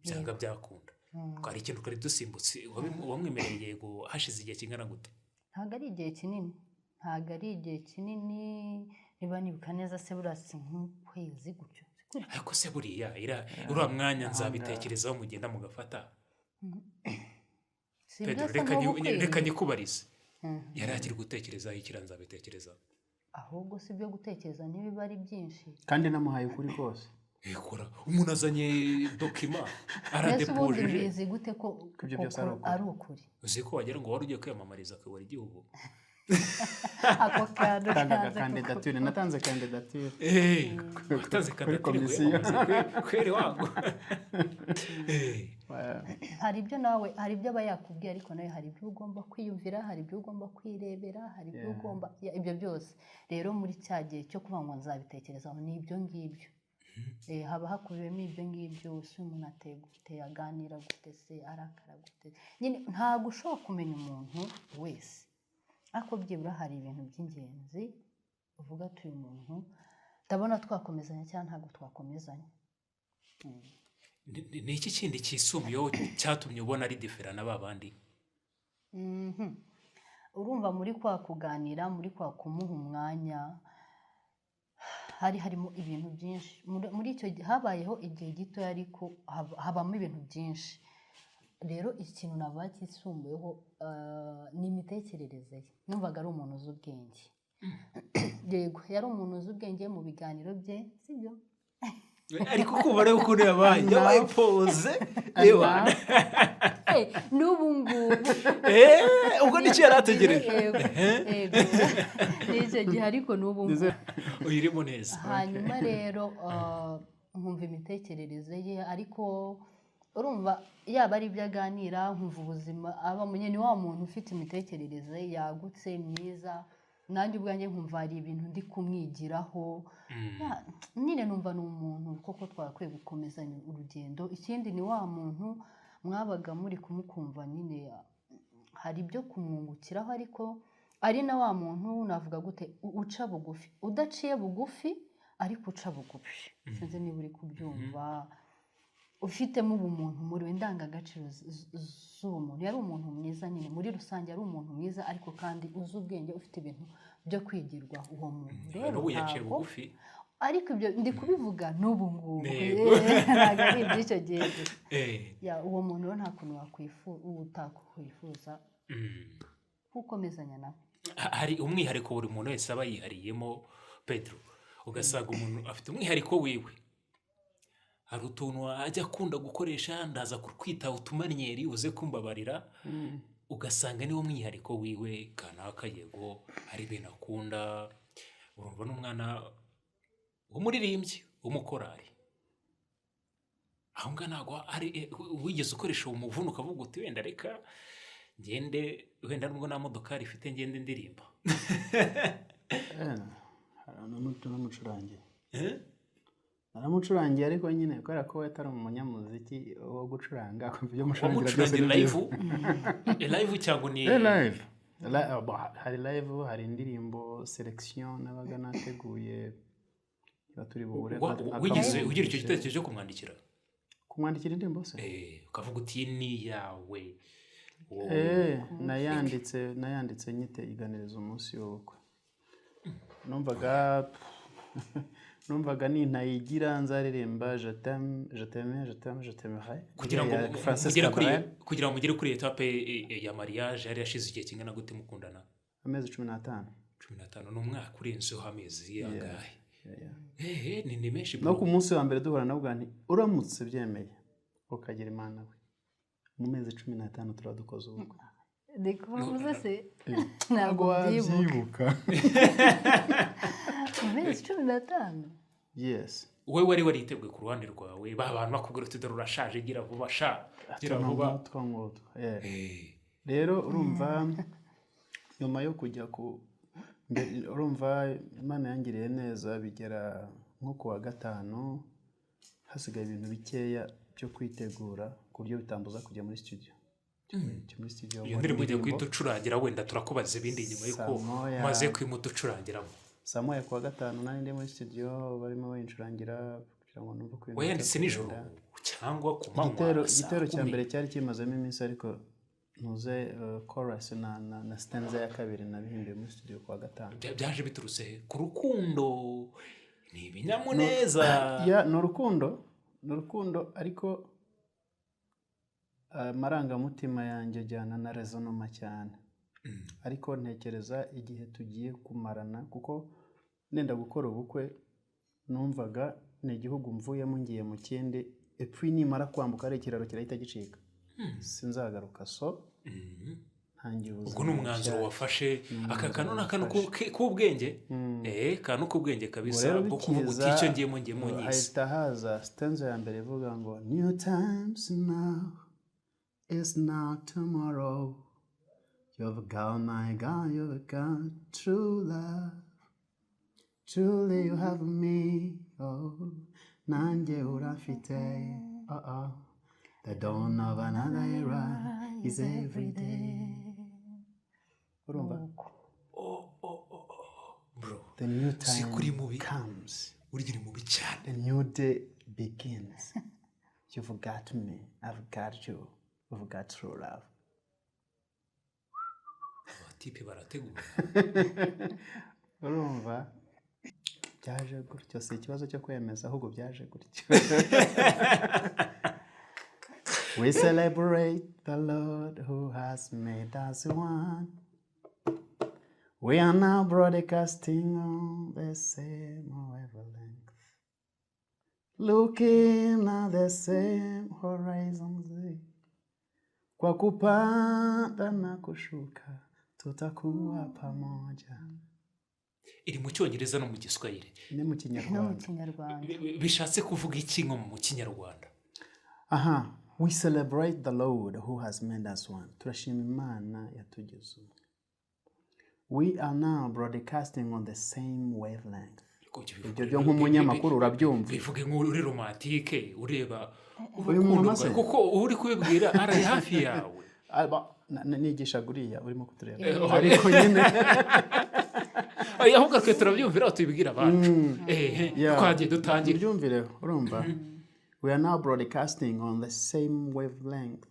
byanga byakunda. Twari ikintu twari dusimbutse, wamwemereye yego hashize igihe kingana gute? Ntabwo ari igihe kinini, ntabwo ari igihe kinini. Niba nibuka neza se, buriya si nk'ukwezi gutyo? Si gutyo? Ariko se buriya uriya mwanya nzabitekerezaho mugenda mugafata? Si Pedro, ibyo se reka nk'ubu reka kwezi? nyikubarize. Yari akiri gutekerezaho ikira nzabitekerezaho? Ahubwo si ibyo gutekereza ntibiba ari byinshi. Kandi namuhaye ukuri kose. Ekora umuntu azanye document, Mbese ubundi aradepojeje. mbizi gute ko Ko ibyo byose ari koko ukuri? Ari ukuri. Uzi ko wagira ngo wari ugiye kwiyamamariza kuyobora igihugu. Ako kantu Natangaga kanze. Kandidatire, natanze kandidatire. Watanze Kuri kandidatire komisiyo. kwiyamamaza kweri wangu. Hari ibyo nawe, hari ibyo aba yakubwiye, ariko nawe hari ibyo ugomba kwiyumvira, hari ibyo ugomba kwirebera, hari ibyo ugomba ya, ibyo byose rero muri cya gihe cyo kuvuga ngo nzabitekerezaho ni ibyo ngibyo. Haba hakubiyemo ibyo ngibyo. Se umuntu ateye gute, aganira gute, se arakara gute? Nyine ntabwo ushobora kumenya umuntu wese, ariko byibura hari ibintu by'ingenzi uvuga ati uyu muntu ndabona twakomezanya cyangwa ntabwo twakomezanya. Ni iki kindi cyisumbuyeho cyatumye ubona ari différent na ba bandi? Urumva muri kwa kuganira, muri kwa kumuha umwanya, hari harimo ibintu byinshi. Muri icyo gihe habayeho igihe gito, ariko habamo ibintu byinshi. Rero ikintu navuga cyisumbuyeho ni imitekerereze ye. Numvaga ari umuntu uzi ubwenge. Yego, yari umuntu uzi ubwenge mu biganiro bye, sibyo? Ariko kumva rero ukuntu yabaye pose, reba. N'ubu ngubu. Ubwo nicyo yari ategereje. Yego, yego, ni icyo gihe, ariko n'ubu ngubu. Uyirimo neza. Hanyuma rero nkumva imitekerereze ye, ariko urumva yaba ari ibyo aganira, nkumva ubuzima aba ni wa muntu ufite imitekerereze yagutse myiza. Nanjye ubwanjye nkumva hari ibintu ndi kumwigiraho. Nyine numva ni umuntu koko twakwiye gukomezanya urugendo. Ikindi, ni wa muntu mwabaga muri kumukumva nyine hari ibyo kumwungukiraho, ariko ari na wa muntu, navuga gute, uca bugufi, udaciye bugufi ariko uca bugufi, sinzi niba uri kubyumva, ufitemo ubumuntu muri we, indangagaciro z'ubumuntu. Yari umuntu mwiza nyine muri rusange, yari umuntu mwiza ariko kandi uzi ubwenge, ufite ibintu byo kwigirwa uwo muntu rero. N'ubu yaciye Ntabwo bugufi. Ariko ibyo ndi kubivuga n'ubu ngubu. Yego. Ntabwo ari iby'icyo gihe gusa. Ya, uwo muntu rero nta kuntu utakwifuza kukomezanya nawe. Hari umwihariko buri muntu wese aba yihariyemo, Pedro. Ugasanga umuntu afite umwihariko wiwe, hari utuntu ajya akunda gukoresha, ndaza kukwita utumanyeri, uze kumbabarira. Ugasanga niwo mwihariko wiwe kanaka. Yego, hari ibintu akunda. Urumva n'umwana w'umuririmbyi w'umukorari aho ngaho, ntabwo ari wigeze ukoresha uwo muvuno ukavuga uti: "Wenda reka ngende, wenda nubwo nta modokari ifite, ngende ndirimba"? Naramucurangiye. Naramucurangiye, ariko nyine kubera ko we atari umunyamuziki wo gucuranga, akumva ibyo mucurangira byose Wamucurangira ni live? byiza. Live cyangwa ni Live. Hari live, hari indirimbo selection nabaga nateguye, niba turi buhure Wigeze ugira icyo gitekerezo cyo kumwandikira? Kumwandikira indirimbo se? Ukavuga uti: "Iyi ni iyawe wowe." Nayanditse nyite iganiriza umunsi w'ubukwe. Numvaga nintayigira nzaririmba "Je t'aime, je t'aime, je t'aime, je t'aimerai" Kugira ngo ya Francis mugere kuri Cabrel. Kugira ngo mugere kuri étape ya mariage, yari yashize igihe kingana gute mukundana? Amezi 15. 15, ni umwaka urenzeho amezi angahe? Yeah. Ni menshi No bro. ku munsi wa mbere duhura nawe nti: "Uramutse byemeye ukagira Imana we, mu mezi 15 turaba dukoze ubukwe." Ndi kuvuze se, ntabwo byibuka. Mu mezi 15? Yes. Wowe wari wariteguye ku ruhande rwawe, ba bantu bakubwira uti: "Dore urashaje, gira vuba sha, gira vuba." Nk'utwo ngutwo. Yeah. Rero urumva nyuma yo kujya ku urumva Imana yangiriye neza, bigera nko ku wa gatanu hasigaye ibintu bikeya byo kwitegura, ku buryo bitambuza kujya muri studio. Kujya muri studio Iyo nkora ndirimbo ugiye indirimbo. guhita ucurangira, wenda turakubaza ibindi nyuma y'uko Saa moya. umaze kwimuducurangiramo. Saa moya ku wa gatanu nari ndi muri studio, barimo bayincurangira kugira ngo numve uko ibintu Wayanditse biza nijoro kugenda. Cyangwa ku manywa? Igitero Saa igitero cya kumi? mbere cyari kimazemo iminsi, ariko ntuze chorus na stanza ya kabiri nabihimbiye muri studio ku wa gatanu. Byaje biturutse he? Ku rukundo, ni ibinyamuneza? Ya, ni urukundo, ni urukundo, ariko amarangamutima yanjye ajyana na raisonnement cyane. Ariko ntekereza igihe tugiye kumarana, kuko nenda gukora ubukwe numvaga ni igihugu mvuyemo ngiye mu kindi, epfo nimara kwambuka ari ikiraro kirahita gicika, sinzagaruka, so ntangiye ubuzima Ubwo ni umwanzuro bushya. wafashe. Aka kantu ni akantu Wafashe. k'ubwenge, kantu k'ubwenge Ubwo kabisa, rero bwo kuvuga uti: bikiza, "Icyo ngiyemo, ngiyemo nyisi." hahita haza stanza ya mbere ivuga ngo: "New times now is not tomorrow. You've got my God, you've got true love. Truly you have me, oh, nanjye uramfite, oh oh. The dawn of another era is every day." Urumva? Bro, The new si kuri time mubi. comes. Burya uri mubi cyane. The new day begins. You've got me, I've got you. We've got true love. Abatipe barategura. Urumva? Byaje gutyo, si ikibazo cyo kwemeza, ahubwo byaje gutyo. We celebrate the Lord who has made us one. We are now broadcasting on the same wavelength, looking at the same horizons. Kwa kupanda na kushuka, tutakuwa pamoja. Iri mu Cyongereza no mu Giswahili. Ni mu No mu Kinyarwanda. Kinyarwanda. Bishatse kuvuga iki nko mu Kinyarwanda? Aha, we celebrate the Lord who has made us one. Turashima Imana yatugize umwe. We are now broadcasting on the same wavelength. Ariko ibyo bivuge- Ibyo byo nk'umunyamakuru urabyumva. Bivuge nk'uri romantique, ureba Uyu urukundo muntu se? rwawe, kuko uri kubibwira ari hafi yawe. Nigishaga uriya urimo kutureba. Ariko ariko nyine Oya, ahubwo twe turabyumvira aho tubibwira abacu. Yeah. Twagiye dutangira. Ubyumvire, urumva, we are now broadcasting on the same wavelength,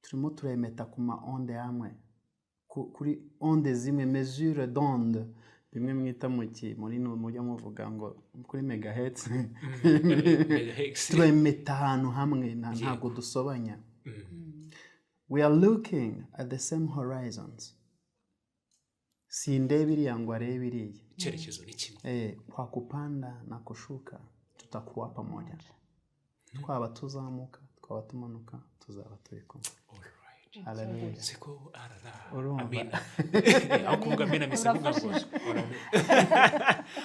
turimo turemeta ku ma onde amwe, kuri onde zimwe, mesure d'onde, bimwe mwita mu ki muri mujya muvuga ngo kuri megahertz. Megahertz. Turemeta ahantu hamwe, ntabwo dusobanya. We are looking at the same horizons. Sindeba iriya ngo arebe iriya. Icyerekezo ni kimwe. Kwa kupanda na kushuka tutakuwa pamoja. Twaba tuzamuka, twaba tumanuka, tuzaba turi kumwe. Alright. Hallelujah. Siko arara. Urumva? Amina. Aho kuvuga amina mise mvuga ngo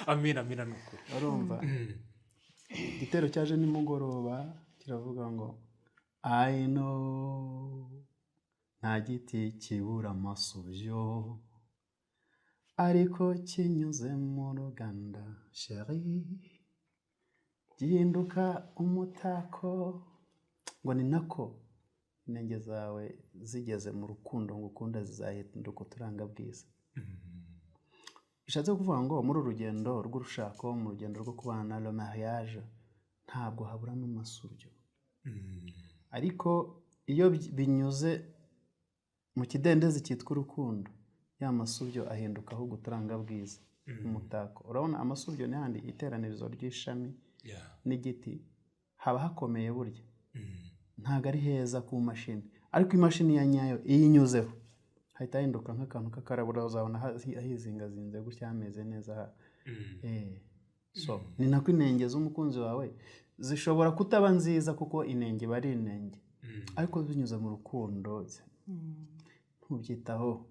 amina, amina ni ukuri. Urumva, igitero cyaje nimugoroba kiravuga ngo I know nta giti kibura amasubyo, ariko kinyuze mu ruganda, chérie, gihinduka umutako. Ngo ni nako intenge zawe zigeze mu rukundo ngo ukunda zizahinduka uturangabwiza. Bishatse kuvuga ngo muri uru rugendo rw'urushako, mu rugendo rwo kubana na le mariage, ntabwo haburamo amasubyo, ariko iyo binyuze mu kidendezi cyitwa urukundo, ya masubyo ahinduka ahubwo uturangabwiza, umutako. Urabona amasubyo ni handi iteranirizo ry'ishami n'igiti haba hakomeye burya, ntabwo ari heza ku mashini, ariko imashini ya nyayo iyo inyuzeho hahita hahinduka nk'akantu k'akarabura, uzabona hizingazinze gutya, hameze neza. So ni nako inenge z'umukunzi wawe zishobora kutaba nziza, kuko inenge iba ari inenge, ariko binyuze mu rukundo ntubyitaho,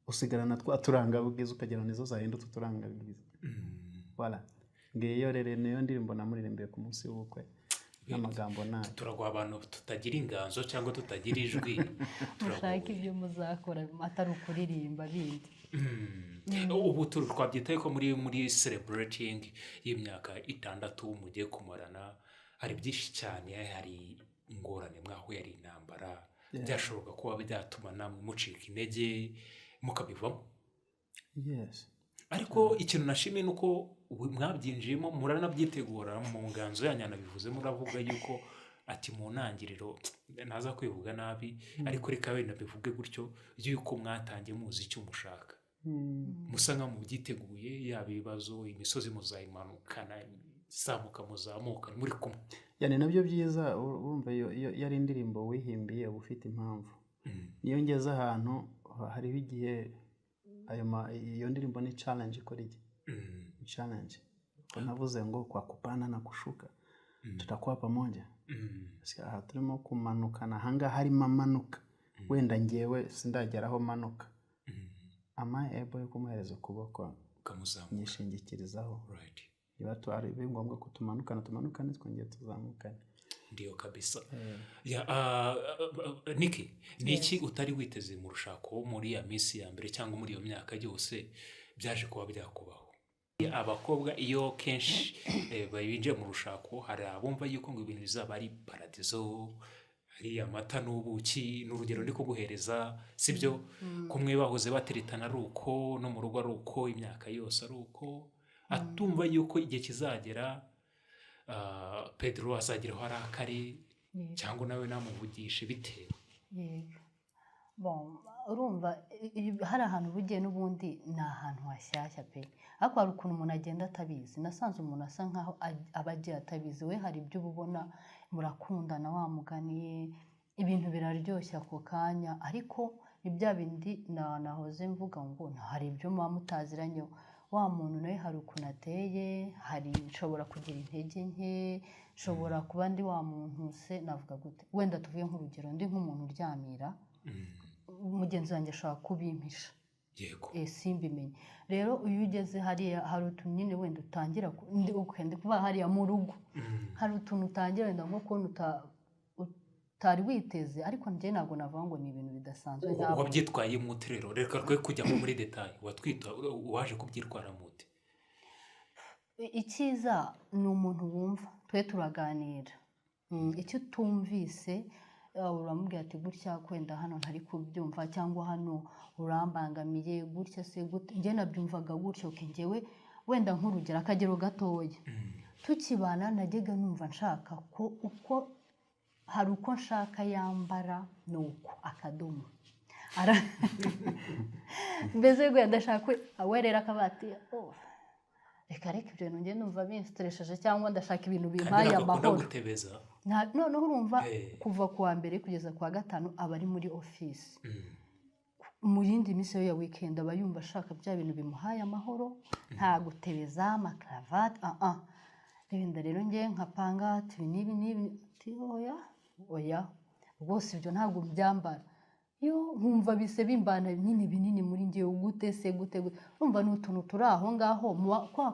usigarana twa turangabwiza, ukagira ngo nizo zahindutse uturangabwiza. Voilà, ngiyo rero niyo ndirimbo namuririmbiye ku munsi w'ubukwe n'amagambo nayo. Turaguha abantu tutagira inganzo cyangwa tutagira ijwi. Mushake ibyo muzakora atari ukuririmba bindi. Ubu twabyitaye ko muri celebrating y'imyaka 6 mugiye kumarana, hari byinshi cyane, hari ingorane mwahuye, hari intambara byashoboka kuba byatuma namwe mucika intege mukabivamo. Yes. Ariko ikintu nashimiye ni uko ubu mwabyinjiyemo muranabyitegura. Mu nganzo yanyu yanabivuze, muravuga yuko ati mu ntangiriro, ntaza kwivuga nabi, ariko reka wenda bivuge gutyo, yuko mwatangiye muzi icyo mushaka, musa nkaho mubyiteguye, yaba ibibazo, imisozi muzayimanukana, izamuka muzamuka muri kumwe. Yani nabyo byiza, urumva iyo ari indirimbo wihimbiye uba ufite impamvu. Niyo ngeze ahantu hariho igihe iyo ndirimbo ni challenge ikora iki? Ni challenge. Ko navuze ngo kwa kupanda na kushuka tutakuwa pamoja. Aha turimo kumanukana, ahangaha harimo amanuka, wenda ngewe sindagera aho manuka, ama ebo yo kumuhereza ukuboko ukamuzamura, nyishingikirizaho. Niba ari ngombwa ko tumanukana, tumanukane, twongere tuzamukane. Ndiyo kabisa. Ya, Niki, ni iki utari witeze mu rushako muri ya minsi ya mbere cyangwa muri iyo myaka yose byaje kuba byakubaho? Abakobwa iyo kenshi binjiye mu rushako, hari abumva yuko ngo ibintu bizaba ari paradizo, ari amata n'ubuki, ni urugero ndi kuguhereza, sibyo? Kumwe bahoze bateretana ari uko, no mu rugo ari uko, imyaka yose ari uko, atumva yuko igihe kizagera Pedro azageraho arakare cyangwa nawe namuvugishe bitewe. Yego. Bon, urumva hari ahantu uba ugiye n'ubundi ni ahantu hashyashya pe. Ariko hari ukuntu umuntu agenda atabizi. Nasanze umuntu asa nkaho aba agiye atabizi. We hari ibyo uba ubona, murakundana, wa mugani, ibintu biraryoshye ako kanya, ariko ni bya bindi nahoze mvuga ngo hari ibyo muba mutaziranyeho. Wa muntu nawe hari ukuntu ateye, hari nshobora kugira intege nke, nshobora kuba ndi wa muntu, se navuga gute, wenda tuvuge nk'urugero, ndi nk'umuntu uryamira, mugenzi wanjye ashobora kubimpisha, simbimenye. Rero iyo ugeze hariya, hari utuntu nyine wenda utangira ndi kuvuga hariya mu rugo, hari utuntu utangira wenda nko kubona utari witeze, ariko njye ntabwo navuga ngo ni ibintu bidasanzwe ntabwo. Wabyitwayemo ute rero? Reka twe kujyamo muri détails. Watwita waje kubyitwaramo ute? Icyiza ni umuntu wumva, twe turaganira. Icyo utumvise, uramubwira ati gutya kwenda hano ntari kubyumva, cyangwa hano urambangamiye gutya, se gute, njye nabyumvaga gutya. Okay, njyewe wenda nk'urugero, akagero gatoya, tukibana najyaga numva nshaka ko uko hari uko nshaka yambara, ni uko akadomo. Mbese wenda ndashaka we rero akaba ati: "Oh, reka reka, ibyo bintu njye numva binstresseje, cyangwa ndashaka ibintu Kandi bimpaye ntabwo akunda amahoro." gutebeza. Noneho urumva, kuva ku wa mbere kugeza ku wa gatanu aba ari muri ofisi. Mu yindi minsi yo ya weekend aba yumva ashaka bya bintu bimuhaye amahoro, nta gutebeza, amakaravati, ah ah. Wenda rero njye nkapanga ati ibi n'ibi n'ibi, ati oya oya, rwose ibyo ntabwo mbyambara. Yo nkumva bise bimbana nyine binini muri njyewe, gute se, gute gute. Urumva ni utuntu turi aho ngaho kwa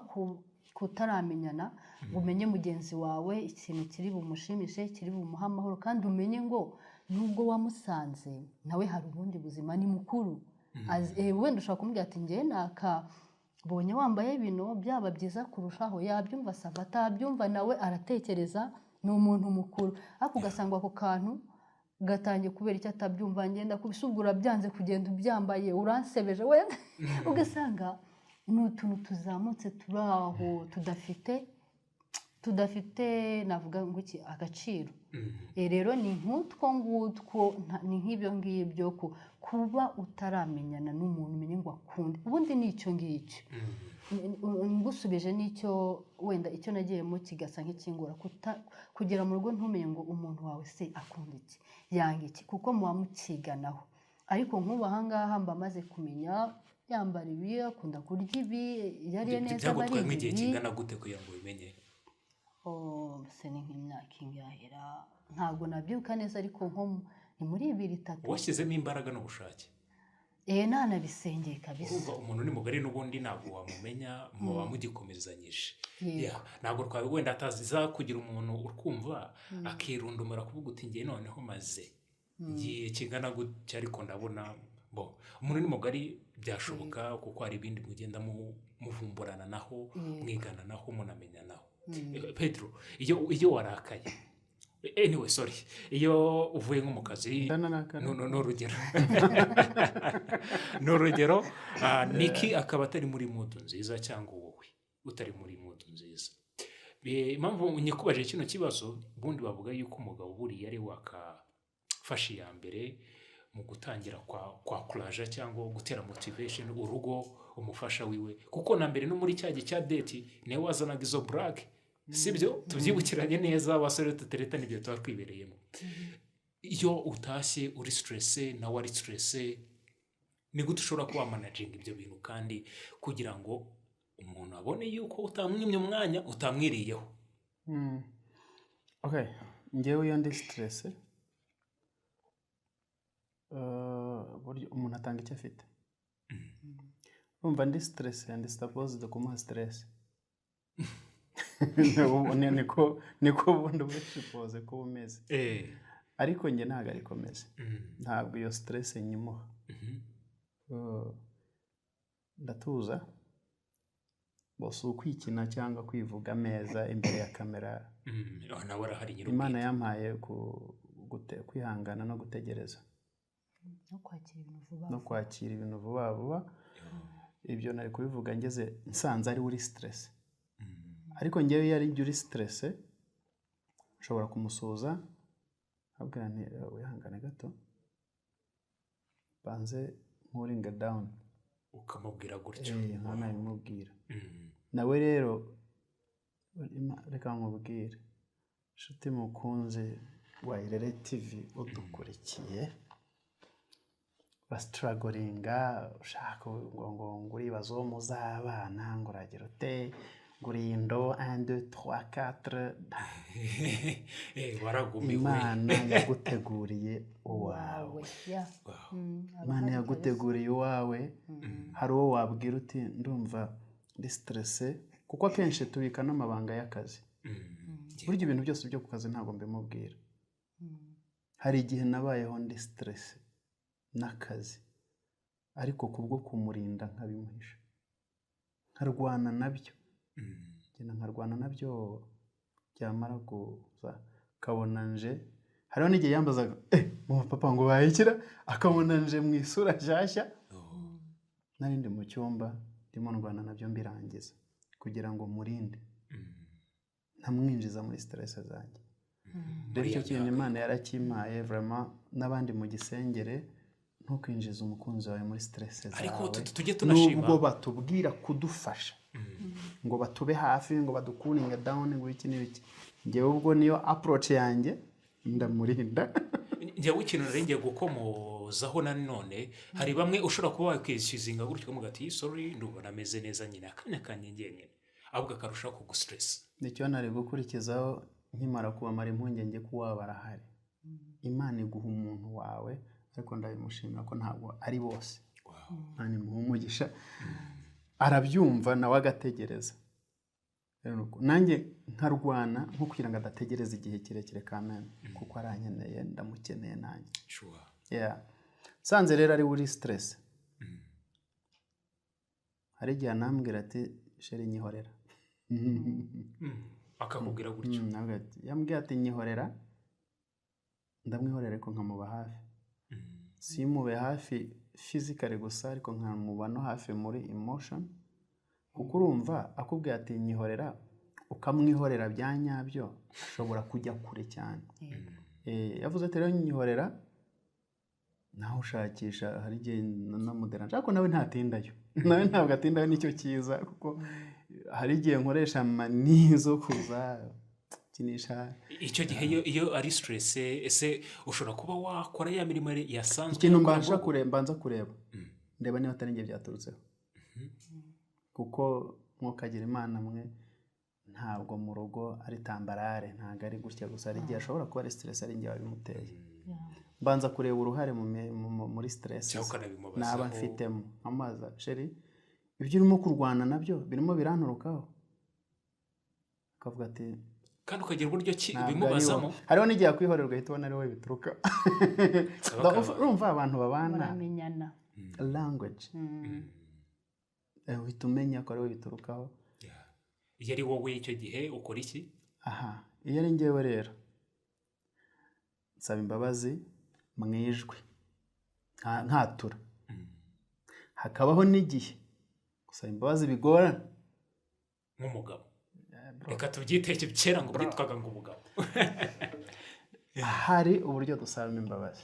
kutaramenyana ngo umenye mugenzi wawe, ikintu kiri bumushimishe, kiri bumuhe amahoro, kandi umenye ngo nubwo wamusanze nawe hari ubundi buzima, ni mukuru. Wenda ushobora kumubwira ati njyewe nakabonye wambaye bino byaba byiza kurushaho, yabyumva ça va, atabyumva nawe aratekereza, ni umuntu mukuru. Ariko ugasanga ako kantu gatangiye kubera icyo atabyumva, ngenda kubisubura byanze, kugenda ubyambaye uransebeje wenda, ugasanga ni utuntu tuzamutse turi aho tudafite navuga ngo iki, agaciro. Rero ni nk'utwo ngutwo, ni nk'ibyo ngibyo, kuba utaramenyana n'umuntu, umenye ngo akunde, ubundi ni icyo ngicyo. Ngusubije n'icyo wenda icyo nagiyemo kigasa nk'ikingura, kugera mu rugo ntumenye ngo umuntu wawe se akunda iki, yanga iki, kuko muba mukiganaho. Ariko nk'ubu aha ngaha mba maze kumenya yambara ibi, akunda kurya ibi, iyo ariye neza aba ari Byagutwaye nk'igihe ibi. kingana gute kugira ngo ubimenye? Oh, se ni nk'imyaka ingahera, ntabwo nabyibuka neza, ariko nko ni muri ibiri, itatu. Washyizemo imbaraga n'ubushake. Nanabisengeye kabisa. Urumva umuntu ni mugari n'ubundi ntabwo wamumenya, muba mugikomezanyije. Yego. Yeah, ntabwo twawe wenda ataziza kugira umuntu urkumva akirundumura kuvuga uti ngiye noneho maze igihe kingana gutya, ariko ndabona bo umuntu ni mugari, byashoboka kuko hari ibindi mugenda muvumburana naho, mwigana naho, munamenyanaho. Pedro, iyo warakaye, anyway, sorry, iyo uvuye nko mu kazi, Ndanarakara. No, ni urugero, Niki akaba atari muri mood nziza cyangwa wowe utari muri mood nziza. Impamvu nyikubaje kino kibazo, ubundi bavuga yuko umugabo buriya ari wakafashe iya mbere mu gutangira kwa kuraja cyangwa gutera motivation urugo, umufasha wiwe, kuko na mbere no muri cya gihe cya date niwe wazanaga izo blague, sibyo? Tubyibukiranye neza, abasore tuteretana ibyo tuba twibereyemo. Iyo utashye uri stressé, nawe ari stressé, ni gute ushobora kuba wamanaginga ibyo bintu kandi kugira ngo umuntu abone yuko utamwimye umwanya, utamwiriyeho? Okay, njyewe iyo ndi stressé, burya umuntu atanga icyo afite. Urumva ndi stressé, ndi supposed kumuha stress. Niko ubundi uba supposed kuba umeze, ariko njye ntabwo ariko meze. Ntabwo iyo stress nyimuha. Ndatuza bose, ukwikina cyangwa kwivuga meza imbere ya kamera. Oh, nawe arahari Imana nyir'ubwite. yampaye kwihangana no gutegereza no kwakira ibintu vuba no vuba. Kwakira ibintu vuba vuba. Ibyo nari kubivuga ngeze nsanze ari uri stress, ariko ngewe iyo ari njye uri stress, nshobora kumusuhuza nkabwira nti: "Eh, wihangane gato, banze ncoolinge down." Ukamubwira gutyo? Nkaba nabimubwira. Nawe rero reka nkubwire, inshuti mukunzi wa Irere TV udukurikiye, urastrugglinga ushaka ngo uribaza uwo muzabana, ngo uragira ute, ngo uri indobo 1 2 3 4. Waragumiwe. Imana yaguteguriye uwawe. Wawe ya. Aba Imana ahari. Yaguteguriye uwawe. Hari uwo wabwira uti: "Ndumva ndi stressé," kuko akenshi tubika n'amabanga y'akazi. Burya ibintu byose byo ku kazi ntabwo mbimubwira. Hari igihe nabayeho ndi stressé n'akazi, ariko kubwo kumurinda nkabimuhisha, nkarwana nabyo, ngenda nkarwana nabyo, byamara kuza akabona nje. Hariho n'igihe yambazaga: "Eh, mama, papa ngo bayikira," akabona nje mu isura nshyashya. Nari ndi mu cyumba ndimo ndwana nabyo, mbirangiza kugira ngo murinde ntamwinjiza muri stress zanjye. Rero icyo kintu Imana yarakimpaye vraiment, n'abandi mu gisengere, ntukwinjize umukunzi wawe muri stress zawe. Ariko tujye tunashima. Nubwo batubwira kudufasha, ngo batube hafi, ngo baducoolinge down, ngo iki n'ibiki, njyewe ubwo niyo approach yanjye, ndamurinda. Njyewe ikintu nari ngiye gukomozaho nanone, hari bamwe ushobora kuba wakwishyuzinga gutyo, ukavuga ati: "Sorry, ndumva nameze neza nyine, akanya kanjye njyenyine," ahubwo akarushaho kugustressa. Nicyo nari gukurikizaho nkimara kubamara impungenge ko waba arahari. Imana iguha umuntu wawe, ariko ndabimushimira ko ntabwo ari bose. Imana imuha umugisha, arabyumva nawe agategereza. Rero nanjye nkarwana nko kugira ngo adategereza igihe kirekire kameme, kuko arankeneye, ndamukeneye nanjye. Yeah. Nsanze rero ari uri stress, hari igihe anambwira ati: "Chéri, nyihorera." Akakubwira gutyo? Yambwiye ati: "Nyihorera," ndamwihorera, ariko nkamuba hafi. Simube hafi physically gusa, ariko nkamuba no hafi muri emotion, kuko urumva akubwiye ati: "Nyihorera," ukamwihorera bya nyabyo, ashobora kujya kure cyane. Yavuze ati: "Rero nyihorera," nawe ushakisha. Hari igihe namuderanje, ariko nawe ntatindayo, nawe ntabwo atindayo, nicyo cyiza, kuko hari igihe nkoresha mani zo kuza kinisha. Icyo gihe iyo ari stress, ese ushobora kuba wakora ya mirimo yasanzwe Ikintu yakora mbasha mu rugo? kureba, mbanza kureba, ndeba niba atari njye byaturutseho, kuko mwokagira Imana mwe, ntabwo mu rugo ari tambarare, ntabwo ari gutya gusa. Hari igihe ashobora kuba ari stress ari njye wabimuteye. Mbanza kureba uruhare muri stress Cyangwa ukanabimubazaho. naba mfitemo, nkamubaza: "Chéri, ibyo urimo kurwana nabyo birimo biranturukaho?" Akavuga ati Kandi ukagira uburyo ki "Ntabwo ari ubimubazamo. wowe." Hariho n'igihe akwihorera ugahita ubona ari wowe bituruka. Urumva abantu babana Muramenyana. language, uhita umenya ko ari wowe biturukaho. Yeah. Iyo ari wowe icyo gihe ukora iki? Aha, iyo ari njyewe rero, nsaba imbabazi mu ijwi, nkatura. Hakabaho n'igihe gusaba imbabazi bigorana. Nk'umugabo, reka tubyiteke, kera ngo byitwaga ngo umugabo. Hari uburyo dusabamo imbabazi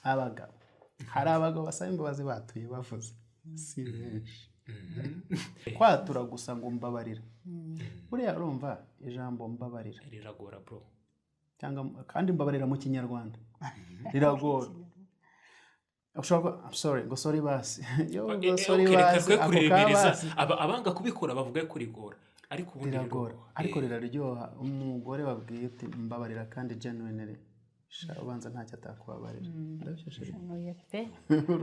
abagabo. Hari abagabo basaba imbabazi batuye bavuze, si benshi. Kwatura gusa ngo "mbabarira," buriya urumva ijambo "mbabarira" Riragora, bro. Cyangwa kandi "mbabarira" mu Kinyarwanda riragora. Ushobora kuba "I'm sorry," ngo "sorry" basi. Yo, ngo "sorry" Okay, reka basi, twe ako ka kuriremereza. basi. Abanga kubikora bavuga ko rigora, ariko ubundi Riragora, riroroha. ariko riraryoha. Umugore wabwiye uti "mbabarira" kandi genuinely, sha, ubanza ntacyo atakubabarira. Ndabyo, chéri. Oya pe,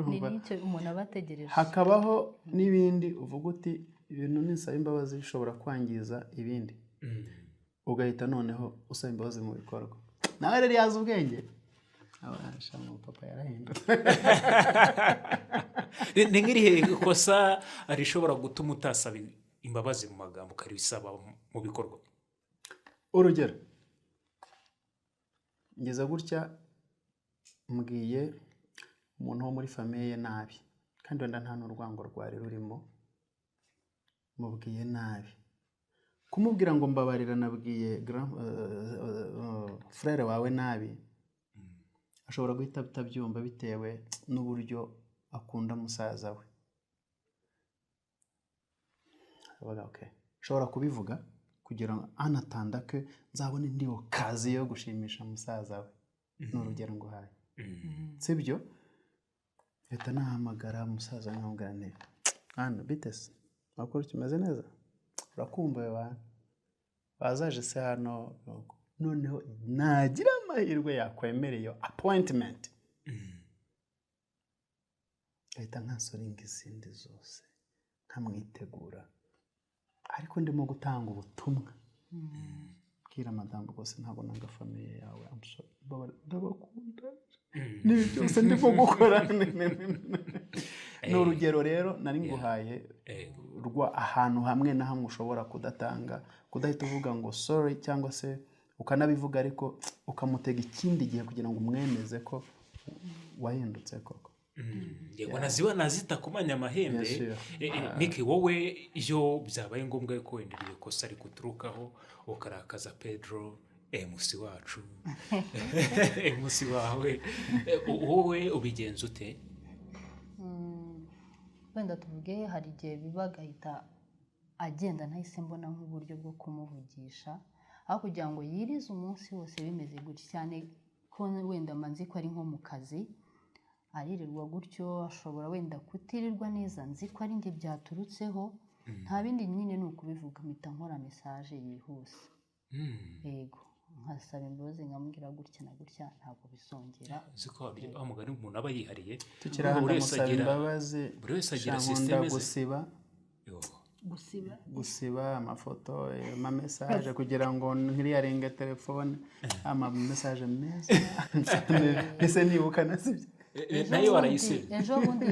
ni n'icyo umuntu aba ategereje. Hakabaho n'ibindi uvuga uti: "Ibintu ninsaba imbabazi bishobora kwangiza ibindi," ugahita noneho usaba imbabazi mu bikorwa. Nawe rero yazi ubwenge, abasha ngo papa yarahindutse. Ni nk'irihe kosa rishobora gutuma utasaba imbabazi mu magambo, ukaribisaba mu bikorwa? Urugero, ngeze gutya mbwiye umuntu wo muri famille nabi, kandi wenda nta n'urwango rwari rurimo, mubwiye nabi. Kumubwira ngo "mbabarira, nabwiye frère wawe nabi," ashobora guhita atabyumva bitewe n'uburyo akunda musaza we. Akavuga okay, nshobora kubivuga kugira ngo anatanda ke nzabone indi occasion yo gushimisha musaza we. Ni urugero nguhaye, sibyo? Leta nahamagara musaza, nkamubwira nti: "Mwana, bite se? Amakuru kimeze neza? Urakumbuye bantu bazaje se hano?" Noneho nagira amahirwe yakwemereye iyo appointment, ngahita nkansoringa izindi zose, nkamwitegura, ariko ndimo gutanga ubutumwa, bwira madamu: "Rwose ntabwo nanga famille yawe, I'm sorry, mbabarira, ndabakunda." N'ibi byose ndimo gukora ni urugero rero nari nguhaye rwa ahantu hamwe na hamwe ushobora kudatanga, kudahita uvuga ngo sorry, cyangwa se ukanabivuga ariko ukamutega ikindi gihe kugira ngo umwemeze ko wahindutse koko. Yego, naziba nazitakumanya amahembe. Bien sûr. Miki, wowe iyo byabaye ngombwa ko wenda iryo kosa riguturukaho, ukarakaza Pedro, MC wacu, MC wawe, wowe ubigenza ute? Wenda tuvuge hari igihe biba agahita agenda, ntahise mbona nk'uburyo bwo kumuvugisha, aho kugira ngo yirize umunsi wose bimeze gutya, cyane ko wenda mba nzi ko ari nko mu kazi aririrwa gutyo, ashobora wenda kutirirwa neza, nzi ko ari njye byaturutseho, nta bindi nyine ni ukubivuga, mpita nkora message yihuse. Yego, nkasaba imbabazi, nkamubwira gutya na gutya, ntabwo bizongera. Uzi ko wa mugani umuntu aba yihariye. Tukiri aha, Buri wese ndamusaba imbabazi. Buri wese agira Sha, nkunda système ze. gusiba. Yo. Gusiba? Gusiba amafoto, ama message, kugira ngo ntiriyarenga telefone, ama message meza mbese nibuka nasibye. Ejo Nayo bundi- warayisibye? Ejo bundi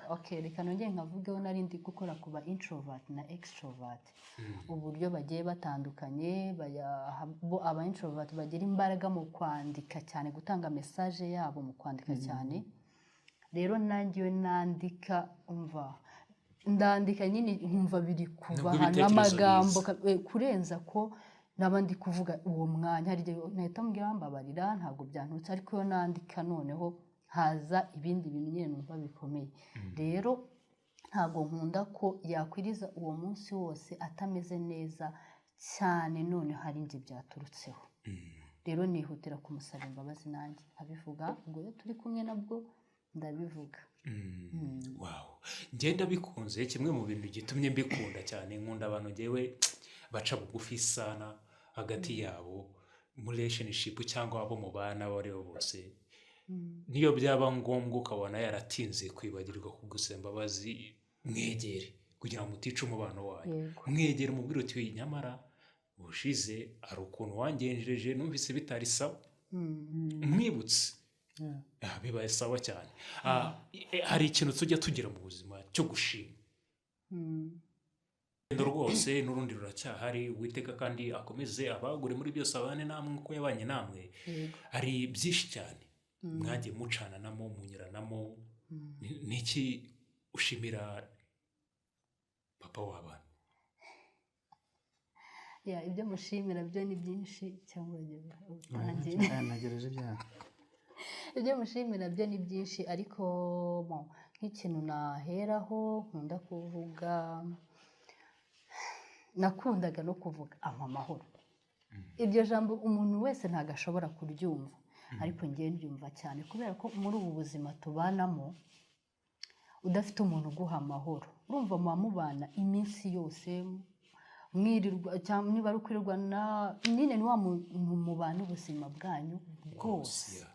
okay, reka nongere nkavugeho, nari ndi gukora ku ba introvert na extrovert, uburyo bagiye batandukanye. Bo aba introvert bagira imbaraga mu kwandika cyane, gutanga message yabo mu kwandika cyane. Rero nanjye iyo nandika, umva, ndandika nyine nkumva biri kuva Nubwo ahantu ibitekerezo amagambo biza. Kurenza ko naba ndi kuvuga uwo mwanya. Hari igihe nahita mbwira: "Mbabarira, ntabwo byantutse." Ariko iyo nandika noneho haza ibindi bintu nyine numva bikomeye. Rero ntabwo nkunda ko yakwiriza uwo munsi wose atameze neza cyane, none hari njye byaturutseho. Rero nihutira kumusaba imbabazi nanjye nkabivuga. Ubwo iyo turi kumwe nabwo ndabivuga. Wow, ngenda bikunze. Kimwe mu bintu gitumye mbikunda cyane, nkunda abantu ngewe baca bugufi sana hagati yabo muri relationship cyangwa abo mubana abo ari bo bose. Niyo byaba ngombwa ukabona yaratinze kwibagirwa kugusaba imbabazi, mwegere kugira ngo mutica umubano wanyu. Mwegere umubwire uti: "Nyamara ubushize hari ukuntu wangenjereje numvise bitari sawa." Mwibutse. Bibaye sawa cyane. Hari ikintu tujya tugira mu buzima cyo gushima. Urugendo rwose n'urundi ruracyahari. Uwiteka kandi akomeze abagure muri byose, abane namwe uko yabanye namwe. Hari byinshi cyane mwagiye mucananamo, munyuranamo. Ni iki ushimira papa w'abana? Ya, ibyo mushimira byo ni byinshi, cyangwa utangiye? Ntegereje ibyaha. Ibyo mushimira byo ni byinshi, ariko bon, nk'ikintu naheraho nkunda kuvuga, nakundaga no kuvuga, ampa amahoro. Iryo jambo umuntu wese ntabwo ashobora kuryumva, ariko ngewe ndyumva cyane, kubera ko muri ubu buzima tubanamo, udafite umuntu uguha amahoro, urumva muba mubana iminsi yose, mwirirwa cyangwa niba ari ukwirirwa na nyine ni wa muntu mubana ubuzima bwanyu bwose.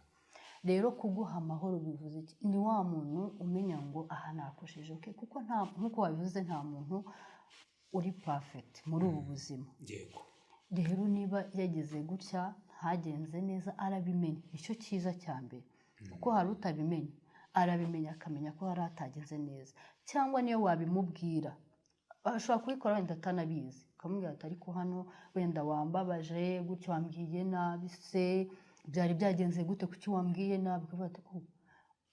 Rero kuguha amahoro bivuze iki? Ni wa muntu umenya ngo aha nakosheje, okay? Kuko nta, nk'uko wabivuze, nta muntu uri perfect muri ubu buzima. Rero niba yagize gutya ntagenze neza, arabimenya, nicyo cyiza cya mbere, kuko hari utabimenya. Arabimenya, akamenya ko hari atagenze neza, cyangwa niyo wabimubwira ashobora kubikora wenda atanabizi, ukamubwira ati: "Ariko hano wenda wambabaje gutya, wambwiye nabi se, byari byagenze gute? Kuki wambwiye nabi?" Ukavuga ati: "Oh."